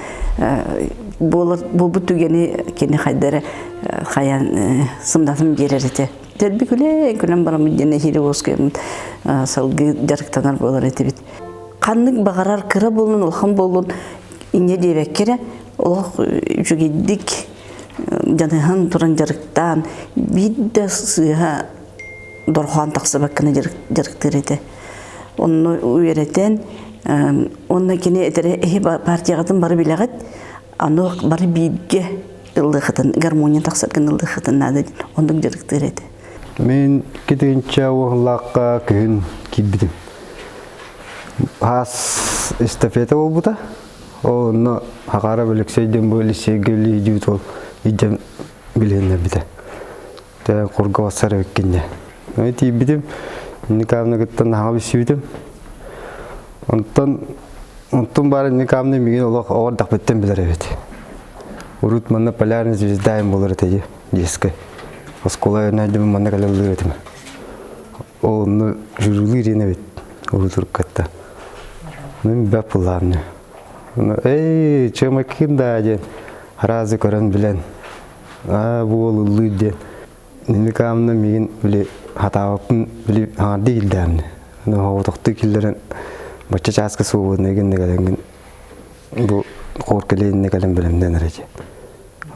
Буолар буолбут түгэни кини хайдары хайан сымнатын биэрэр этэ. Дэлби күлэн күлэн бараммыт диэн эһиили уоскуйаммыт салгыы дьарыктанар буолар этибит. Ханнык баҕарар кыра буоллун, улахан буоллун инньэ диэбэккэ эрэ олох үчүгэйдик дьаныһан туран дьарыктаан биир да сыыһа дорҕоон тахсыбаккына дьарыктыыр этэ. Онно үөрэтэн, уонна кини этэрэ эһи партияҕытын бары билэҕит, аны бары бииргэ ыллыахытын, гармония тахсаргын ыллыахытын наада диэн оннук дьарыктыыр этэ. Мин китинчэ уоһулаахха күһүн киирбитим. Хаас эстафета буолбута. Онно Хакаров Алексей диэн бу лицейгэ үлэлии ол идьэм билиһиннэрбитэ. Тэ курга бассар эбиккин дьэ. Тиийбитим, Никамны кытта наһаа билсибитим. Онтон онтон баар Никамны мигин олох оҕор дахпыттан билэр эбит. Урут манна полярный звезда им болар этэ детской. Оскуола өрнөйдүм манна кэлэллир этим. Онну журулыр диэн эбит урут уруккатта. Мен бэп булаамны. Эй, чымакин да диэн разы көрөн билэн аа бу уол ыллыыр диэн Никамна мигин били хатаабаппын били хаҥардыы килдээмни. Хоҕотохтуу киллэрэн бачча чааска суобунайгын кэлэҥҥин бу хор кэлииннэ кэлэн бэлэмнэн эрэ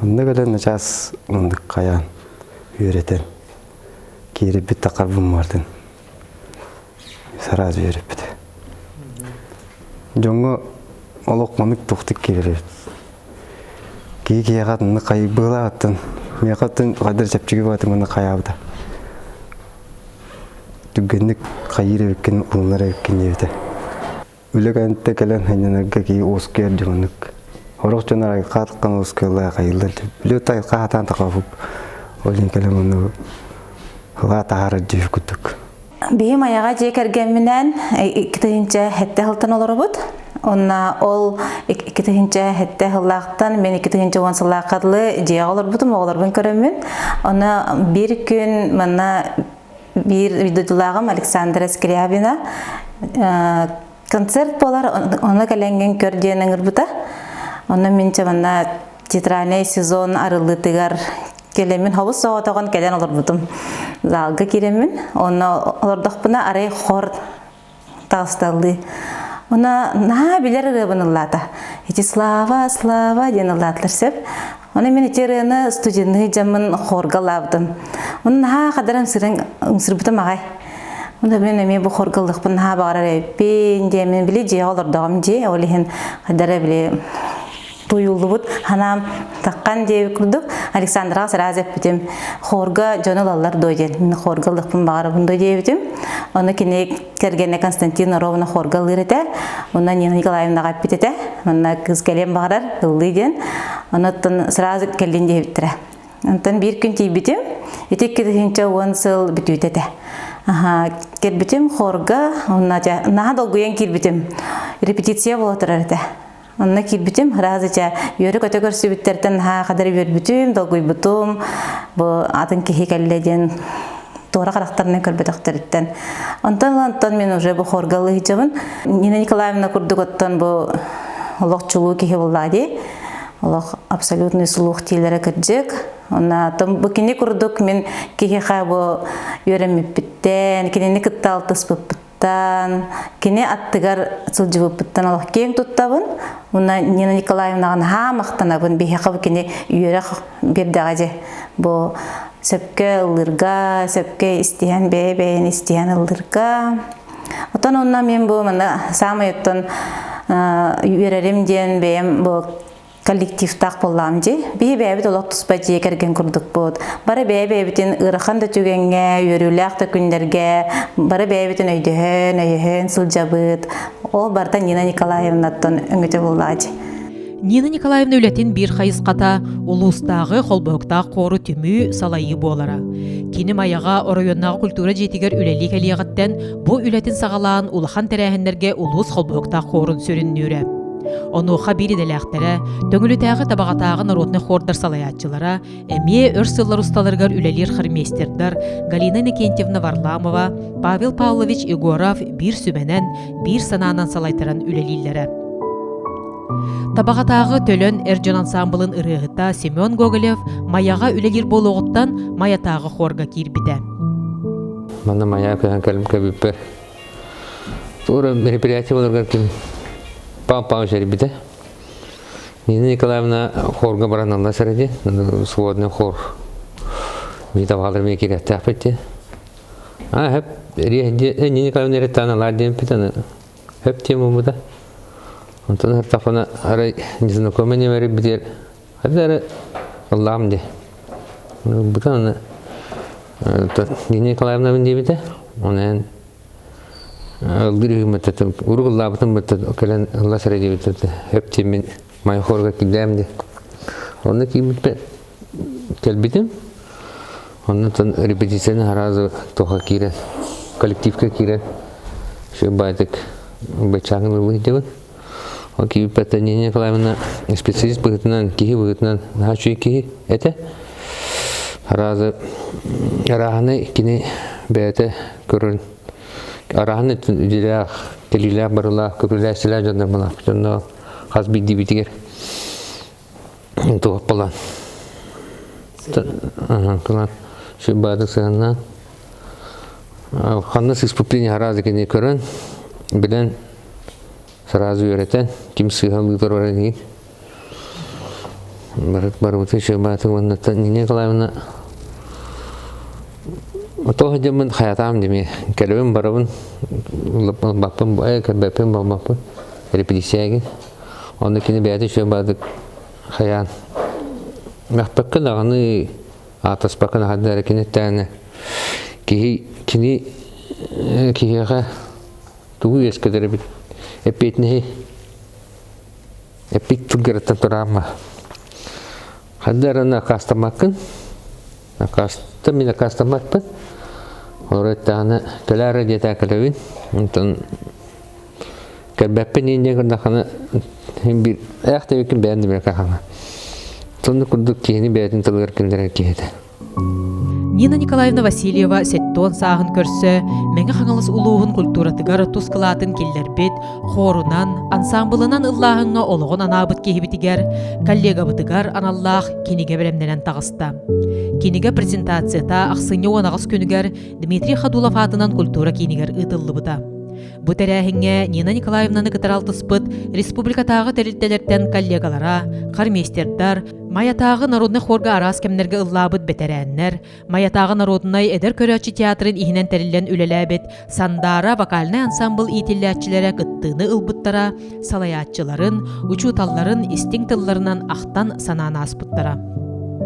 Онно кэлэн начаас мындык хайаан үөрэтэн киириппит тахарбын бардын сразу үөрэппит. Дьоҥҥо олох манык тухтык киирэр Киһи киһиэхэ атыннык хайбыылаах аттан миэхэ аттан хайдар чэпчэки баҕатык маннык хайаабыта. Түргэнник хайыыр эбиккин, ылынар эбиккин диэбитэ. Үлэ кэнниттэн кэлэн хайнанарга киһи уоскуйар дьоннук. Сорох дьон айылҕа атыккан уоскуйаллар хайыыллар. Билэ айылҕа хатаан тахафып. Ол иһин кэлэн онну ылаа таһаарар дьиэ курдук. Биһим айаҕа дьиэ кэргэмминээн 2007 сылтан олоробут. Онна ол 2007 сыллаахтан мен 2010 сыллаахха дылы дьиэҕэ олорбутум, оҕолорбун көрөммүн. Онно биир күн манна биир дойдулааҕым Александра Скрябина концерт буолар, ону кэлэҥҥин көр диэн ыҥырбыта. Онно мин манна театральный сезон арыллыытыгар Кэлэммин хобус соҕотоҕун кэлэн олорбутум. Залга киирэммин, онно олордохпуна арай хор таҕысталлыы. Она наһаа билэр ырыабын ыллаата. Ити Слава, Слава диэн ыллаатылар сөп. Оны мен ити ырыаны студенныы дьаммын хорга ылаабытым. Оны наһаа хадаран ымсырбытым аҕай. Оны мен эмиэ бу хорга ыллахпын наһаа баҕарар эбиппин диэмин били дьиэҕэ олордоҕум дии. Ол иһин хадара били туйуллубут ханаам таххан диэбит курдук Александраҕа сразу эппитим хорга дьону ылаллар дуо диэн мин хорга ылыахпын баҕарабын дуо диэбитим ону кини кэргэнэ Константин Ровно хорга ылыыр этэ онно Нина Николаевнаҕа эппит этэ манна кыыс кэлиэн баҕарар ыллыы диэн онуттан сразу кэллин диэбиттэрэ онтон биир күн тиийбитим ити 2010 сыл бүтүүтэ этэ кэлбитим хорга онно наһаа долгуйан киирбитим репетиция буола турар этэ Онно киирбитим, разы чэ үөрэ-көтө көрсүбүттэртэн наһаа хадары үөрбүтүм, долгуйбутум. Бу атын киһи кэллэ диэн туора харахтарынан көрбөтөхтөрүттэн. Онтон онтон мен уже бу хорга ылыһычабын. Нина Николаевна курдук оттон бу олох чулуу киһи буолла дии. Олох абсолютный слух диилэрэ кырдьык. Онна бу кини курдук мин киһиэхэ бу үөрэммиппиттэн, кинини кытта алтыспыппыттан кини аттыгар сылдьыбыппыттан олох киэҥ туттабын. Уна Нина Николаевнаҕа наһаа махтанабын. Биһиэхэ бу кини үөрэх биэрдэҕэ дьэ. Бу сөпкө ыллыырга, сөпкө истиһэн, бэйэ-бэйэни истиһэн ыллыырга. Отон онно мен бу манна саамай оттон үөрэрим диэн бэйэм бу коллективтаах буоллаҕым дии. Биһи бэйэбит олох туспа дьиэ кэргэн курдукпут. Бары бэйэ-бэйэбитин ыарахан да түгэҥҥэ, үөрүүлээх да күннэргэ бары бэйэбитин өйдөһөн, өйөһөн сылдьабыт. Ол барыта Нина Николаевнаттан өҥөтө буоллаҕа дии. Нина Николаевна үлэтин биир хайысхата улуустааҕы холбоһуктаах хуору түмүү, салайыы буолара. Кини Майаҕа оройуоннааҕы культура дьиэтигэр үлэлии кэлиэҕиттэн бу үлэтин саҕалаан улахан тэрээһиннэргэ улуус холбоһуктаах хуорун сүрүннүүрэ. Онуоха биир идэлээхтэрэ, Төҥүлүтээҕи Табаҕатааҕы народнай хордар салайааччылара, эмиэ өр сыллар усталарыгар үлэлиир хормейстердар Галина Иннокентьевна Варламова, Павел Павлович Егоров биир сүбэнэн, биир санаанан салайтаран үлэлииллэрэ. Табаҕатааҕы Төлөн эр дьон ансаамбылын ырыаһыта Семен Гоголев Майаҕа үлэлиир буолуоҕуттан Майатааҕы хорга киирбитэ. Манна Майа көһөн кэлим кэбиппэр. Туора мероприятие боларгар ким пам-пам шербите. Нина Николаевна хорга баран алла саради, сводный хор. Ми табаалар ми кирэттээхпит А хөп Нина Николаевна эреттаан алаар диэн питаны хөп тем бумута. Онтон хартафана арай незнакомый немери битер. Хадары Аллам де. Бутан Нина Николаевна диэбитэ. Онон ылдыр үһүммэттэ урук ыллаабытым бытта кэлэн ылла сэрэ диэбитэ хөп тиэммин май хорга киллээм де. Онно киирбиппэ кэлбитим. Оннотон репетицияны сразу тоха киирэн, коллективка киирэн, все байтык бачааҥын ыллыы дебин. Ол киирбиппэттэ Нина Николаевна специалист быһыытынан, киһи быһыытынан наһаа үчүгэй киһи этэ. Сразу арааһынай кини бэйэтэ көрөн арааһын үлэлээх, кэлиилээх барылаах, көкүлээччилээх дьоннор балаах дьонно хас биирдиибитигэр туох буолан кылан сүрбаадык сыһаннаан ханна сыспыппын араас кини көрөн билэн сразу үөрэтэн ким сыыһалыы турар иһин барыт барыбытын сүрбаатык уонна Нина Николаевна тоҕо дьоммун хаятаам дими кэлэбин барабын баппын кэлбэппин болбаппын репетициягин Онно кини бэйэтэ үчүгэй баардык хайаан мөхпөккө даҕаны аатаспакка наһаа эрэ кини эттэҕинэ киһи кини киһиэхэ тугу үөскэтэр эбит эппиэтинэһи эппит тылгырыттан тураама ханна эрэ акаастаммаккын акааста мин акаастаммаппын олору эттэҕинэ кэлээр диэтээ кэлэбин онтон Кэлбэппин иин диэн көрдөххүнэ син биир ээх диэбиккин бэйэм да билэ хаһана. Соннук курдук киһини бэйэтин тылыгар киллэрэр киһи этэ. Нина Николаевна Васильева сеттуон сааһын көрсө Мэҥэ Хаҥалас улууһун культуратыгар тус кылаатын киллэрбит, хуорунан, ансаамбылынан ыллааһыҥҥа олоҕун анаабыт киһибитигэр, коллегабытыгар аналлаах кинигэ бэлэмнэнэн таҕыста. Кинигэ презентацията ахсынньы 18 күнүгэр Дмитрий Ходулов аатынан культура киинигэр ыытыллыбыта. Бу тэрээһиҥҥэ Нина Николаевнаны кытары алтыспыт республикатааҕы тэрилтэлэртэн коллегалара, хормейстердар, Майатааҕы народнай хорга араас кэмнэргэ ыллаабыт бэтэрээннэр, Майатааҕы народнай эдэр көрөөччү театрын иһинэн тэриллэн үлэлээбит Сандаара вокальнай ансамбыл иитиллээччилэрэ кыттыыны ылбыттара, салайааччыларын, учууталларын истиҥ тылларынан ахтан санаан ааспыттара.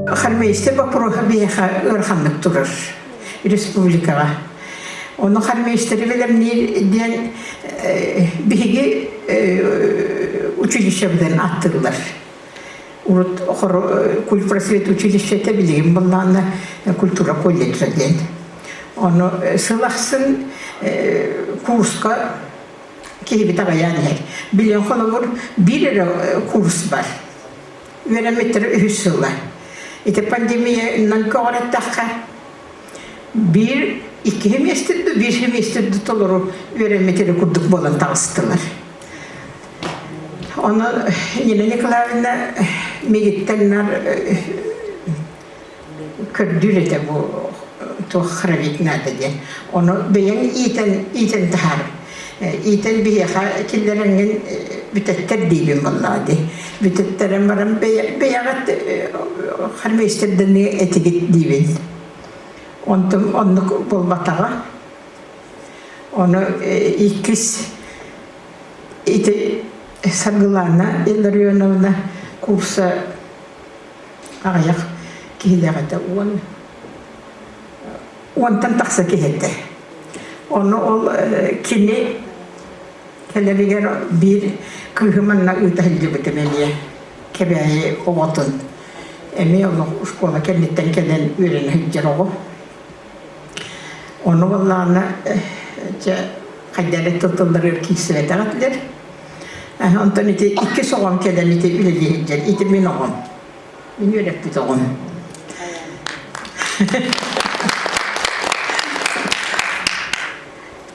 Хормейстер боппуруоһа биһиэхэ ыараханнык турар республикаҕа. Ону хормейстеры бэлэмниир диэн биһиги училищебытын аттыыллар. Урут культпросвет училищета билигин буллаҕына культура колледжа диэн. Ону сыл ахсын курска киһибит аҕыйаан иһэр. Билиэн холобур биир эрэ курс бар. Үөрэммиттэрэ үһүс сыла. Ити пандемиянан көҕүрэттэххэ биир иккиһи миэстэ да биир миэстэ да толору үөрэммит эрэ курдук буолан таҕыстылар. Ону Нина Николаевна мигиттэн нар көрдүүр этэ бу туох хранить надо диэн. Ону бэйэҥ иитэн иитэн таһаар. Иитэн биһиэхэ киллэрэҥҥин бүтэттэр диибин буоллаҕа дии. Бүтэттэрэн баран бэйэҕит хормейстердэнии этигит диибин. Онтум оннук буолбатаҕа. Ону иккис ити Саргылаана Илларионовна курса аҕыйах киһилээх этэ уон уонтан тахса киһи этэ. Ону ол кини кэлэригэр биир кыыһы манна ыыта сылдьыбытым эмиэ Кэбээйи оҕотун эмиэ олох школа кэнниттэн кэлэн үөрэнэ сылдьар оҕо. Ону буоллаҕына дьэ хайда эрэ тыл-тылларыгар киирсибэтэх этилэр. Онтон ити иккис оҕом кэлэн ити үлэлии сылдьар. Ити мин оҕом. Мин үөрэппит оҕом.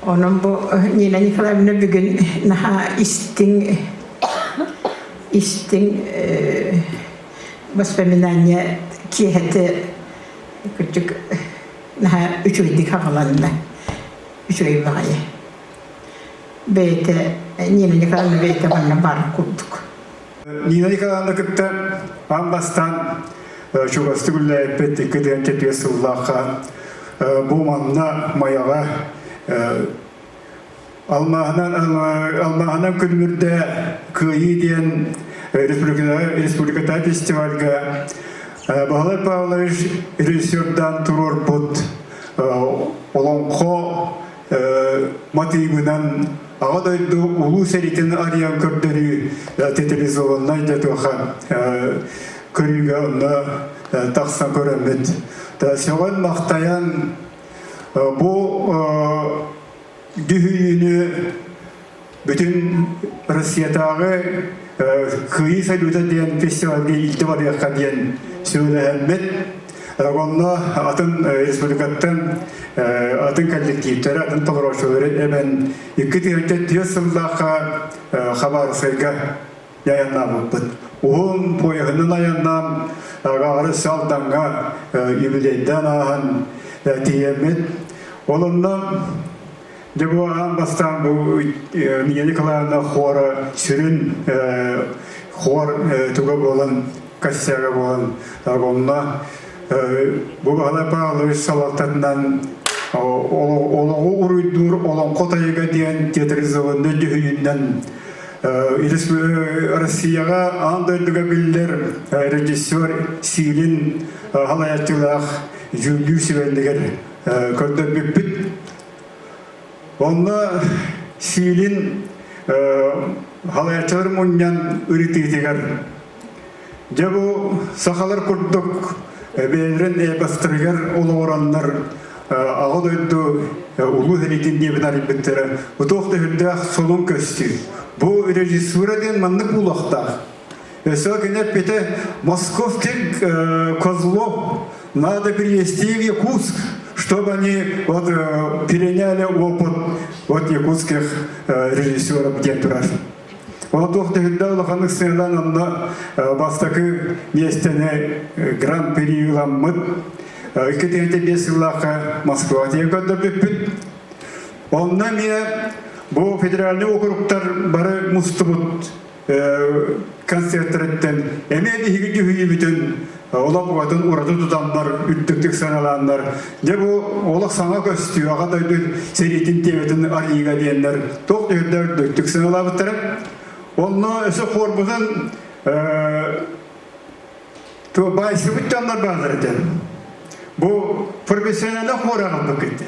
Онон бу Нина Николаевна бүгүн наһаа истиҥ. истиҥ воспоминание киэһэтэ кырдьык наһаа үчүгэйдик хаҕаланна. Үчүгэй баҕайы. Бэйэтэ Нина Николаевна бэйэтэ манна баар курдук. Нина Николаевна кытта аан бастаан чугастык үлэлээбиппит 2 сыллаахха бу манна Майаҕа Алмааһынан алмааһынан күлүмүрдэ Кыайыы диэн республикатааҕы фестивальга Баһылай Павлович режиссердаан туруорбут олоҥхо матыыбынан Аҕа дойду улуу сэриитин арыйан көрдөрүү театрализованнай дьатыаха көрүүгэ онно тахсан көрөммүт. Сөҕөн-махтайан бу дьүһүйүүнү бүтүн Россиятааҕы Кыайыы салюта диэн фестивальга илдьэ барыахха диэн сүбэлэһэммит. Онно атын республикаттан атын коллективтары, атын толорооччулары эбэн 2004 сыллаахха Хабаровскайга айаннаабыппыт. Уһун поеһынан айаннаан аҕары Салдаҥҥа юбилейдаан ааһан тиийэммит. Ол онно дьэ бу аан бастаан бу Нина Николаевна хора сүрүн хор туга буолан костяга буолан онно бу Баһылай Павлович салалтатынан олоҕу уруйдуур Олоҥхо тайыга диэн театрализованнай дьүһүйүнэн Россияҕа аан дойдуга биллэр режиссер Силин халайааччылаах дьүүллүүр сүбэллигэр көрдөрбүппүт. Онно Силин халайааччылар мунньан ырытыытыгар дьэ бу сахалар курдук бэйэлэрин эпостарыгар олоҕураннар Аҕа дойду улуу сэриитин диэбин арыйбыттара туох да сүрдээх солун көстүү. Бу режиссура диэн маннык буолуохтаах. Өссө кини эппитэ московских козлов надо перевести в Якутск, чтобы они вот переняли опыт от якутских режиссеров диэн турар. Ол туох да үрдэ улаханнык сыалан онно бастакы миэстэни гран-при ыламмыт. 2-5 сыллаахха Москва тиийэн көрдөрбүппүт. Онно эмиэ бу федеральный округтар бары мустубут концерттарыттан эмиэ биһиги дьүһүйүүбүтүн олох букатын ураты тутаннар, үрдүктүк сыаналааннар, дьэ бу олох саҥа көстүү, аҕа дойду сэриитин тиэмэтин арыйыыга диэннэр туох да үрдэ үрдүктүк сыаналаабыттара. Онно өссө хуорбутун баайсыбыт дьоннор бааллар этэ. Бу профессионально хуор аҕалбыккыт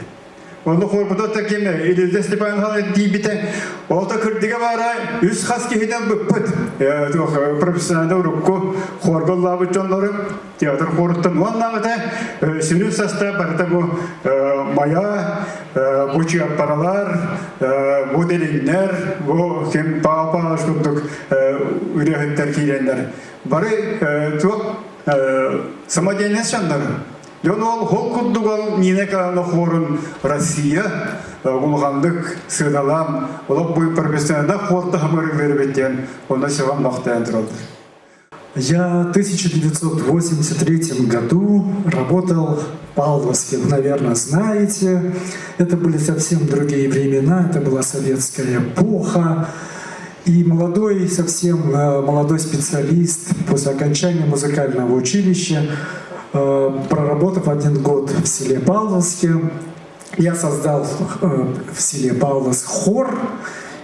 Онно хорбута та ким Илья Степанович тиийбитэ. Ол да кырдыга баара үс хас киһинэн быппыт. Профессиональный урукку хорга ыллаабыт дьоннору театр хоруттан уоннаҕыта сүрүн састаап барыта бу Майа, бу Чыаппаралар, бу Делиҥнэр, бу ким Павел Павлович курдук ырыаһыттар киирэннэр. Бары туох самодеятельность дьоннору. Дьон ол хол курдук ол Нина Николаевна хорун Россия улаханнык сыаналаан олох бу профессиональный хор таһымырыгыр эбит диэн онно сөҕөн махтайан тураллар. Я в 1983 году работал в Павловске, вы, наверное, знаете. Это были совсем другие времена, это была советская эпоха. И молодой, совсем молодой специалист после окончания музыкального училища, проработав один год в селе Павловске, я создал в селе Павловск хор,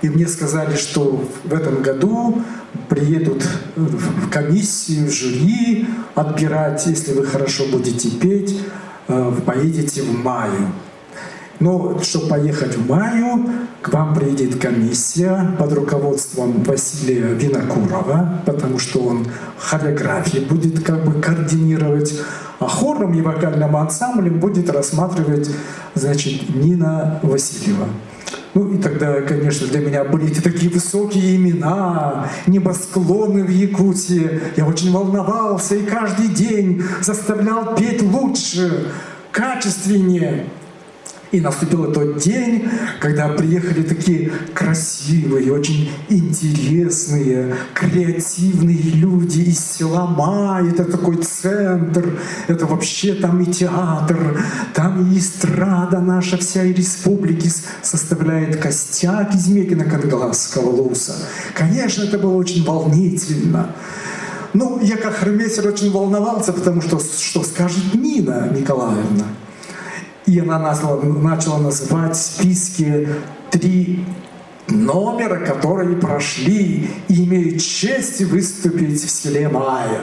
и мне сказали, что в этом году приедут в комиссию, в жюри отбирать, если вы хорошо будете петь, поедете в маю. Но чтобы поехать в маю, к вам приедет комиссия под руководством Василия Винокурова, потому что он хореографии будет как бы координировать, а хором и вокальным ансамблем будет рассматривать, значит, Нина Васильева. Ну и тогда, конечно, для меня были эти такие высокие имена, небосклоны в Якутии. Я очень волновался и каждый день заставлял петь лучше, качественнее. И наступил тот день, когда приехали такие красивые, очень интересные, креативные люди из села Май. Это такой центр, это вообще там и театр, там и эстрада наша вся и республики составляет костяк из Мекина-Кангаласского луса. Конечно, это было очень волнительно. Ну, я как хормейстер очень волновался, потому что что скажет Нина Николаевна? И она начала называть в списке три номера, которые прошли и имеют честь выступить в селе Мая.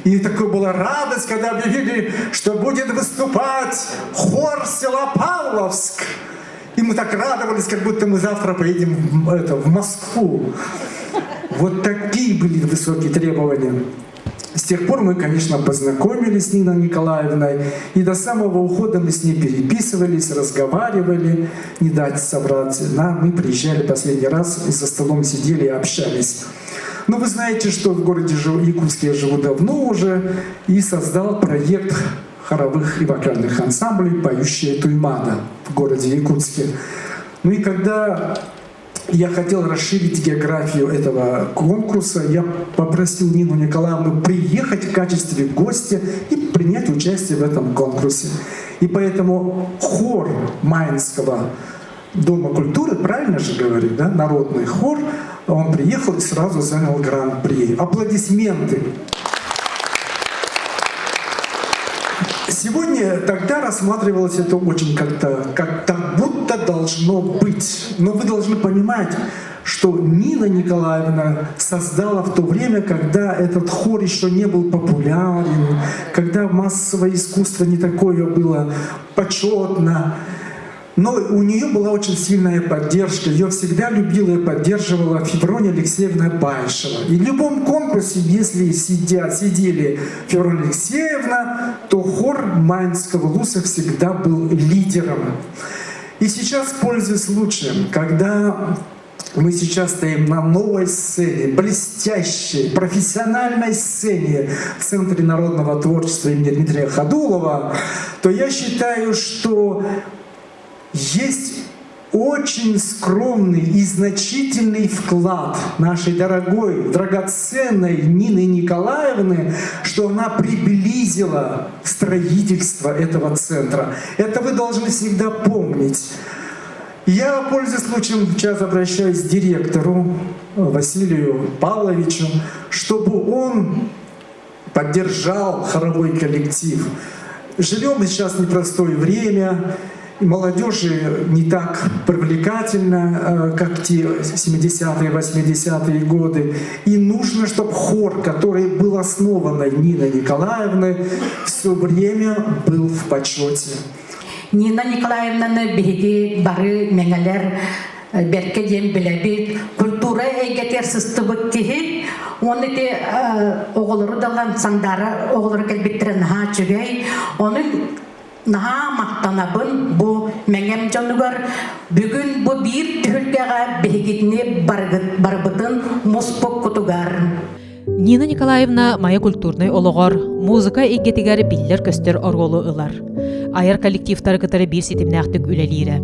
И такая была радость, когда объявили, что будет выступать хор села Павловск. И мы так радовались, как будто мы завтра поедем в Москву. Вот такие были высокие требования. С тех пор мы, конечно, познакомились с Ниной Николаевной, и до самого ухода мы с ней переписывались, разговаривали, не дать соврать. Да, мы приезжали последний раз и за столом сидели и общались. Но вы знаете, что в городе Якутске я живу давно уже, и создал проект хоровых и вокальных ансамблей «Поющая Туймада» в городе Якутске. Ну и когда я хотел расширить географию этого конкурса, я попросил Нину Николаевну приехать в качестве гостя и принять участие в этом конкурсе. И поэтому хор Майнского Дома культуры, правильно же говорю, да, народный хор, он приехал и сразу занял гран-при. Аплодисменты. Сегодня тогда рассматривалось это очень как-то, как так будто должно быть. Но вы должны понимать, что Нина Николаевна создала в то время, когда этот хор еще не был популярен, когда массовое искусство не такое было почетно. Но у нее была очень сильная поддержка. Ее всегда любила и поддерживала Феврония Алексеевна Байшева. И в любом конкурсе, если сидели Феврония Алексеевна, то хор Майнского луса всегда был лидером. И сейчас, пользуясь случаем, когда мы сейчас стоим на новой сцене, блестящей, профессиональной сцене в Центре народного творчества имени Дмитрия Ходулова, то я считаю, что есть очень скромный и значительный вклад нашей дорогой, драгоценной Нины Николаевны, что она приблизила строительство этого центра. Это вы должны всегда помнить. Я, пользуясь случаем, сейчас обращаюсь к директору Василию Павловичу, чтобы он поддержал хоровой коллектив. Живем мы сейчас в непростое время, молодежи не так привлекательна, как те 70-е, 80-е годы. И нужно, чтобы хор, который был основан Ниной Николаевной, все время был в почете. Нина Николаевнаны биһиги бары мэҥэлэр бэркэ диэн билэбит культура эйгэтигэр сыстыбыт киһи уонна ити оҕолору далан Сандаара оҕолоро кэлбиттэрэ наһаа үчүгэй ону наһаа махтанабын бу мэҥэм дьонугар бүгүн бу биир түһүлгэҕэ биһигитини барыбытын муспуккутугар Нина Николаевна Майа культурнай олоҕор музыка эйгэтигэр биллэр-көстөр оруолу ылар. Айар коллективтары кытары биир ситимнээхтик үлэлиирэ.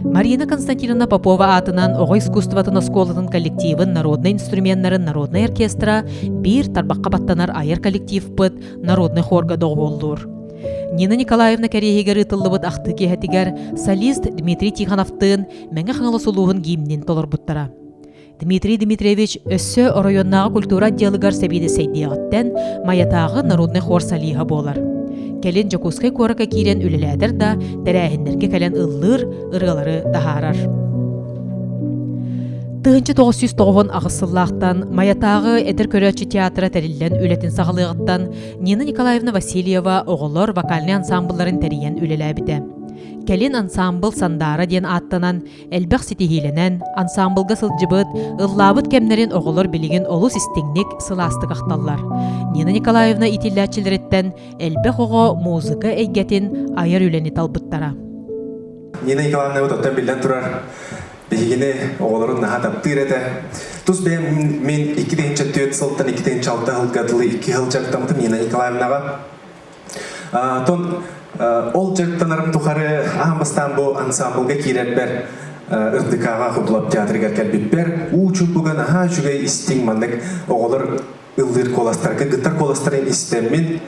Марина Константиновна Попова аатынан оҕо искусствотын оскуолатын коллективын народнай инструменнарын народнай оркестра биир тарбахха баттанар айар коллективпыт народный хорга доҕуһуоллуур. Нина Николаевна кэриэһигэр ыытыллыбыт ахтыы киэһэтигэр солист Дмитрий Тихоновтыын Мэҥэ Хаҥалас улууһун гимнин толорбуттара. Дмитрий Дмитриевич өссө оройуоннааҕы культура отделыгар сэбиэдиссэйдиэҕиттэн Майатааҕы народнай хор солиһа буолар. Кэлин Дьокуускай куоракка киирэн үлэлээтэр да, тэрээһиннэргэ кэлэн ыллыыр, ырыалары таһаарар. 1998 сыллаахтан Майатааҕы эдэр көрөөччү театра тэриллэн үлэтин саҕалыаҕыттан Нина Николаевна Васильева оҕолор вокальнай ансамблларын тэрийэн үлэлээбитэ. Кэлин ансамбл Сандаара диэн ааттанан элбэх ситиһиилэнэн, ансамблга сылдьыбыт, ыллаабыт кэмнэрин оҕолор билигин олус истиҥник, сылаастык ахталлар. Нина Николаевна иитиллээччилэриттэн элбэх оҕо музыка эйгэтин айар үлэни талбыттара. Нина Николаевна оттон биллэн турар биһигини оҕолорун наһаа таптыыр этэ. Тус бэйэм мин 2004 сылтан 2006 сылга дылы икки сыл дьарыктаммытым Нина Николаевнаҕа. Тон Ол дьарыктанарым тухары аан бастаан бу ансамблга киирэрбэр РДК-ҕа Худулап театрыгар кэлбиппэр уу чуумпуга наһаа үчүгэй истиҥ маннык оҕолор ыллыыр куоластарга гыттар куоластарын истэммин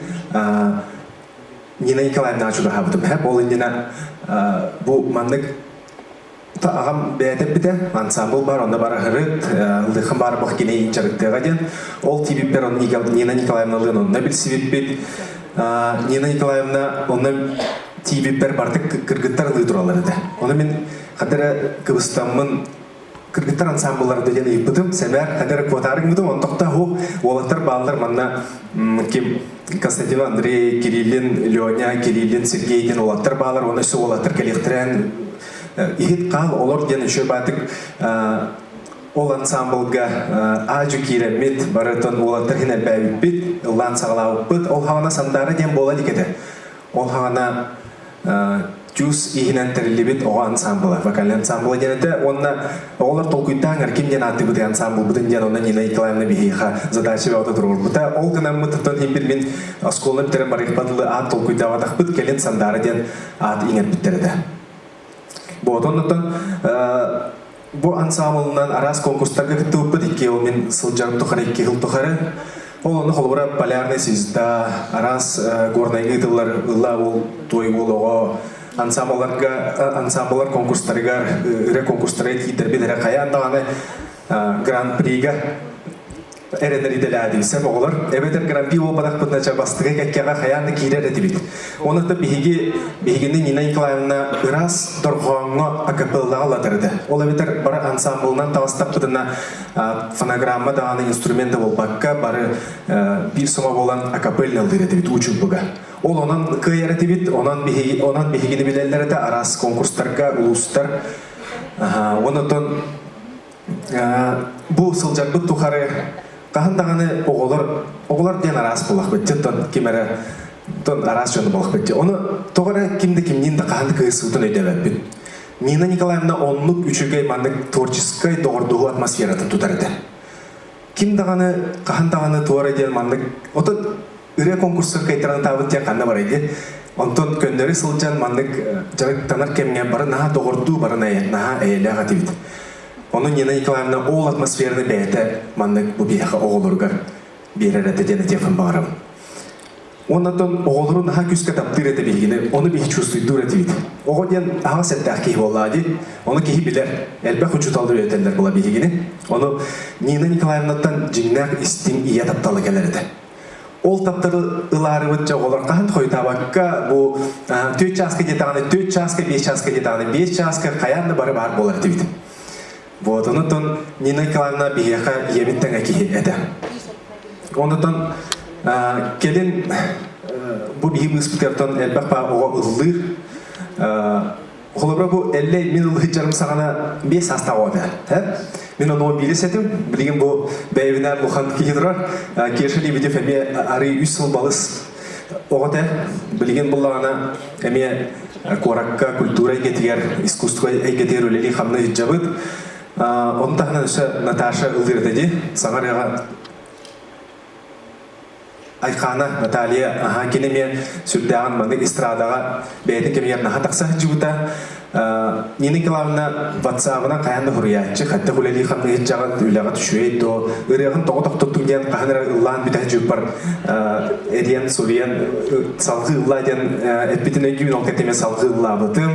Нина Николаевнаҕа чугаһаабытым. Хэп ол иннинэ бу маннык аҕам бэйэтэ эппитэ, ансамбл бар, онно бараһырыт, ыллыаххын баар бах кини дьарыктыаҕа диэн. Ол тиийбиппэр Нина Николаевналыын онно билсибиппит. Нина Николаевна онно тиийбиппэр бардык кыргыттар ылыы тураллар этэ. Ону мин хата эрэ кыбыстаммын кыргыттар ансамбллара диэн ыйыппытым, сэмээр хата эрэ куотаары гыммытым, онтохто ху уолаттар бааллар манна ким Константин Андрей, Кириллин, Леня, Кириллин, Сергей диэн уолаттар баалар, уонна өссө уолаттар кэлиэхтэрэн иһит хаал олор диэн үчүгэй баатык ол ансамблга аадьу киирэммит, барытын уолаттар иһин элбээбиппит, ыллаан саҕалаабыппыт. Ол хаҕана Сандаара диэн буола илик этэ. Ол хаҕана тюз иһинэн тэриллибит оҕо ансамбла, вокальный ансамбла диэн этэ. Уонна оҕолор толкуйдаан ким диэн ааттыыбытый ансамблбытын диэн онно Нина Николаевна биһиэхэ задача бөҕөтө туруорбута. Ол гынаммыт оттон иһин мин оскуоланы бүтэрэн барыахпар дылы аат толкуйдаабатахпыт, кэлин Сандаара диэн аат иҥэрбиттэр этэ. Вот оннуттан бу ансамблынан араас конкурстарга кыттыбыппыт икки ол мин сылдьарым тухары икки сыл тухары ол онно холобура полярная звезда араас горнайга ыытыллар ылла ол той уол оҕо ансамблларга ансамбллар конкурстарыгар ырыа конкурстарыгар киирдэрбит эрэ хайаан даҕаны гран-прига эрэнэр идэлээдийсэм оҕолор эбэтэр гран-при буолбатахпытына ча бастакы кэккэҕэ хайаан да киирэр этибит. Онон биһиги биһигини Нина Николаевна ыраас дорҕооҥҥо акапеллаҕа ылатар этэ. Ол эбэтэр бары ансамблынан таҕыстахпытына фонограмма даҕаны инструмент да буолбакка бары биир сома буолан акапельно ыллыыр этибит уучумпуга. Ол онон кыайар этибит, онон биһиги онон биһигини билэллэр этэ араас конкурстарга улуустар. Онон бу сылдьарбыт тухары хаһан даҕаны оҕолор оҕолор диэн араас буолахпыт тон ким эрэ тон араас дьону буолахпыт ону тоҕо эрэ ким да кимниин да хаһан да кыһыссыбытын өйдөөбөппүн Нина Николаевна оннук үчүгэй маннык творческай доҕордоһуу атмосфератын тутар этэ ким даҕаны хаһан даҕаны туора диэн маннык отон ырыа конкурсугар кайтаран таабыт диэн ханна барай диэн онтон көннөрү сылдьан маннык дьарыктанар кэмҥэ бары наһаа доҕордуу бары наһаа эйэлээх этибит ону Нина Николаевна ол атмосфераны бэйэтэ маннык бу биһиэхэ оҕолоругар биэрэр этэ диэн этиэхпин баҕарабын Оннотон оҕолору наһаа күүскэ таптыыр этэ биһигини, ону биһи чувствуйдуур этибит. Оҕо диэн аһаҕас эттээх киһи буоллаҕа дии. Ону киһи билэр. Элбэх учууталлар үөрэтэллэр була биһигини. Ону Нина Николаевнаттан дьиҥнээх истиҥ ийэ таптала кэлэр этэ. Ол тапталы ылаарыбыт дьэ оҕолор хаһан хойутаабакка бу түөрт чааска диэтэҕинэ түөрт чааска, биэс чааска диэтэҕинэ биэс чааска хайаан да бары баар буолар этибит. Вот, онутон Нина Николаевна биһиэхэ ийэбит тэҥэ киһи этэ. Онутон кэлин бу биһи быыспытыгартан элбэх баа оҕо ыллыыр. Холобура бу Эллэй мин ыллыһыдьарым саҕана биэс саастаах оҕо этэ. Мин ону биирис этим. Билигин бу бэйэбинээр улахан киһи турар. Кеша Лебедев эмиэ арый үс сыл балыс оҕо этэ. Билигин буллаҕына эмиэ куоракка культура эйгэтигэр, искусство эйгэтигэр үлэлии-хамныы сылдьабыт. Ону таһынан өссө Наташа ыллыыр этэ дии. Саҥа ырыаҕа Айхаана Наталья аһаа кини эмиэ сүрдээҕин маннык эстрадаҕа бэйэтин кэмигэр наһаа тахса сылдьыбыта. Нина Николаевна ватсабынан хайаан да суруйааччы, хайдах үлэлии хамныы сылдьаҕыт, үлэҕит үчүгэй дуо, ырыаҕын тоҕо тохтоттуҥ диэн хаһан эрэ ыллаан бүтэ сылдьыбыппар эриэн суруйан салҕыы ыллаа диэн эппитин өйдүүбүн, ол кэннэ эмиэ салҕыы ыллаабытым.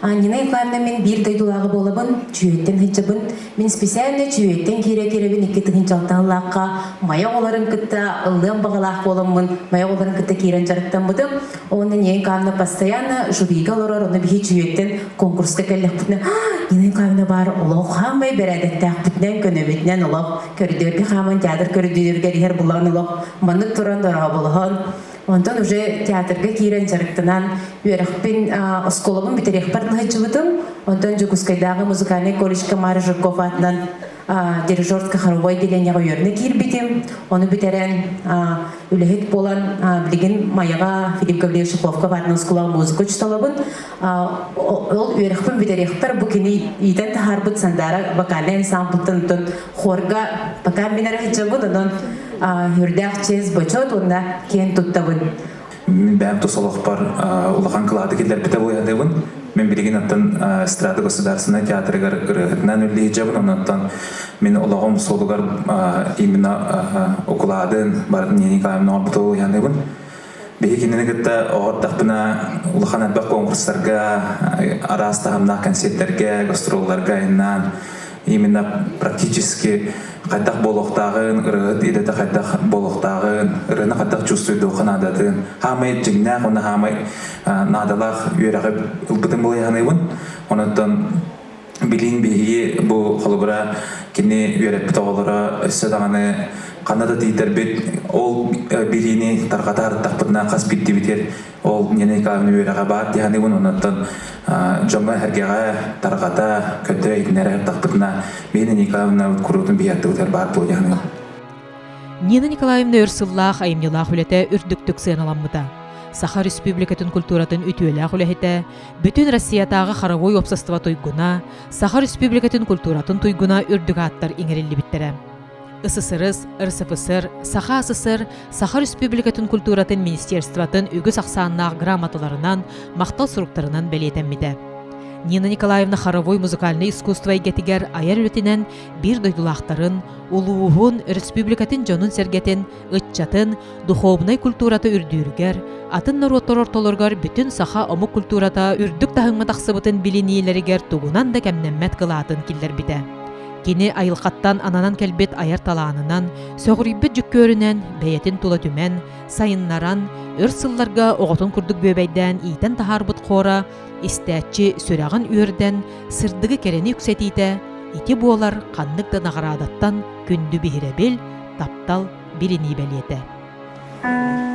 Нина Ивановна мин биир дойдулааҕы буолабын, Чүөйэттэн сылдьабын. Мин специально Чүөйэттэн киирэ-киирэбин икки тыһыынчалтан Майа оҕолорун кытта ыллыам баҕалаах буоламмын, Майа оҕолорун кытта киирэн дьарыктаммытым. Уонна Нина Николаевна постоянно жюрига олорор, ону биһи Чүөйэттэн конкурска кэллэхпитинэ, Нина Николаевна баар олох хаамай бэрээдэктээхпитинэн, көнөбүтүнэн олох көрүдүөргэ хааман театр көрүдүөрүгэр иһэр булан олох маннык туран дорооболоһон Онтон уже театрга киирэн дьарыктанан үөрэхпин оскуолабын бүтэриэхпэр сылдьыбытым. Онтон Дьокуускайдааҕы музыкальнай колледжка Мария Жирков аатынан дирижерско-хоровой отделениеҕа үөрэнэ киирбитим. Ону бүтэрэн үлэһит буолан билигин Майаҕа Филипп Гаврильевич Шуховков аатынан оскуолаҕа музыка учууталабын. Ол үөрэхпин бүтэриэхпэр бу кини иитэн таһаарбыт Сандаара вокальнай ансамбльтан онтон хорга пока мин эрэ сылдьабын, онон үрдээх чиэс бочуот уонна киэн туттабын. Мин бэйэм тус олохпор улахан кылааты киллэрбитэ буойаныбын. Мин билигин оттон эстрада государственнай театрыгар ырыаһытынан үллэһиджабын, оннуттан мин олоҕум суолугар именно укулаадын барытын Нина Николаевна оҥорбута буойаныбын. Биһи кинини кытта оҕордахпына улахан элбэх конкурстарга, араас таһымнаах концерттэргэ, гастролларга айаннаан именно практически хайдах буолуохтааҕын, ырыаһыт идэтэ хайдах буолуохтааҕын, ырыаны хайдах чувствуйдуохха наадатын, хаамай дьиҥнээх уонна хаамай наадалаах үөрэҕи ылбытын буолуйаһаныыбын. Онон билин биһиги бу холобура кини үөрэппит оҕолоро өссө даҕаны ханна да тиийдэрбит ол билиини тарҕата ардахпытына хас биирдибитигэр ол Нина Николаевна үөрэҕэ баар дии саныыбын оннуттан дьоҥҥо-сэргэҕэ тарҕата көтө иһитиннэрэ ардахпытына Нина Николаевна куруутун биһи аттыбытыгар баар буолуо дии саныыбын. Нина Николаевна өр сыллаах айымньылаах үлэтэ үрдүктүк сыаналаммыта. Саха Республикатын культуратын үтүөлээх үлэһитэ, бүтүн Россиятааҕы хоровой уопсастыба туйгуна, Саха Республикатын культуратын туйгуна үрдүк ааттар иҥэриллибиттэрэ. СССР, РСФСР, Саха СССР, Саха Республикатын культуратын министерствотын үгүс ахсааннаах грамоталарынан, махтал суруктарынан бэлиэтэммитэ. Нина Николаевна хоровой музыкальнай искусство эйгэтигэр айар үлэтинэн биир дойдулаахтарын, улууһун, республикатын дьонун-сэргэтин, ыччатын, духовнай культурата үрдүүрүгэр, атын норуоттар ортолоругар бүтүн саха омук культурата үрдүк таһымҥа тахсыбытын билиниилэригэр тугунан да кэмнэммэт кылаатын киллэрбитэ. Кини айылҕаттан ананан кэлбит айар талаанынан, сөҕүрүйбүт дьүккүөрүнэн бэйэтин тула түмэн, сайыннаран, өр сылларга оҕотун курдук бүөбэйдээн иитэн таһаарбыт хора истээччи сүрэҕин үөрдэн, сырдыгы кэрэни үксэтиитэ ити буолар ханнык да наҕараадаттан күндү биһирэбил, таптал, билинии бэлиэтэ.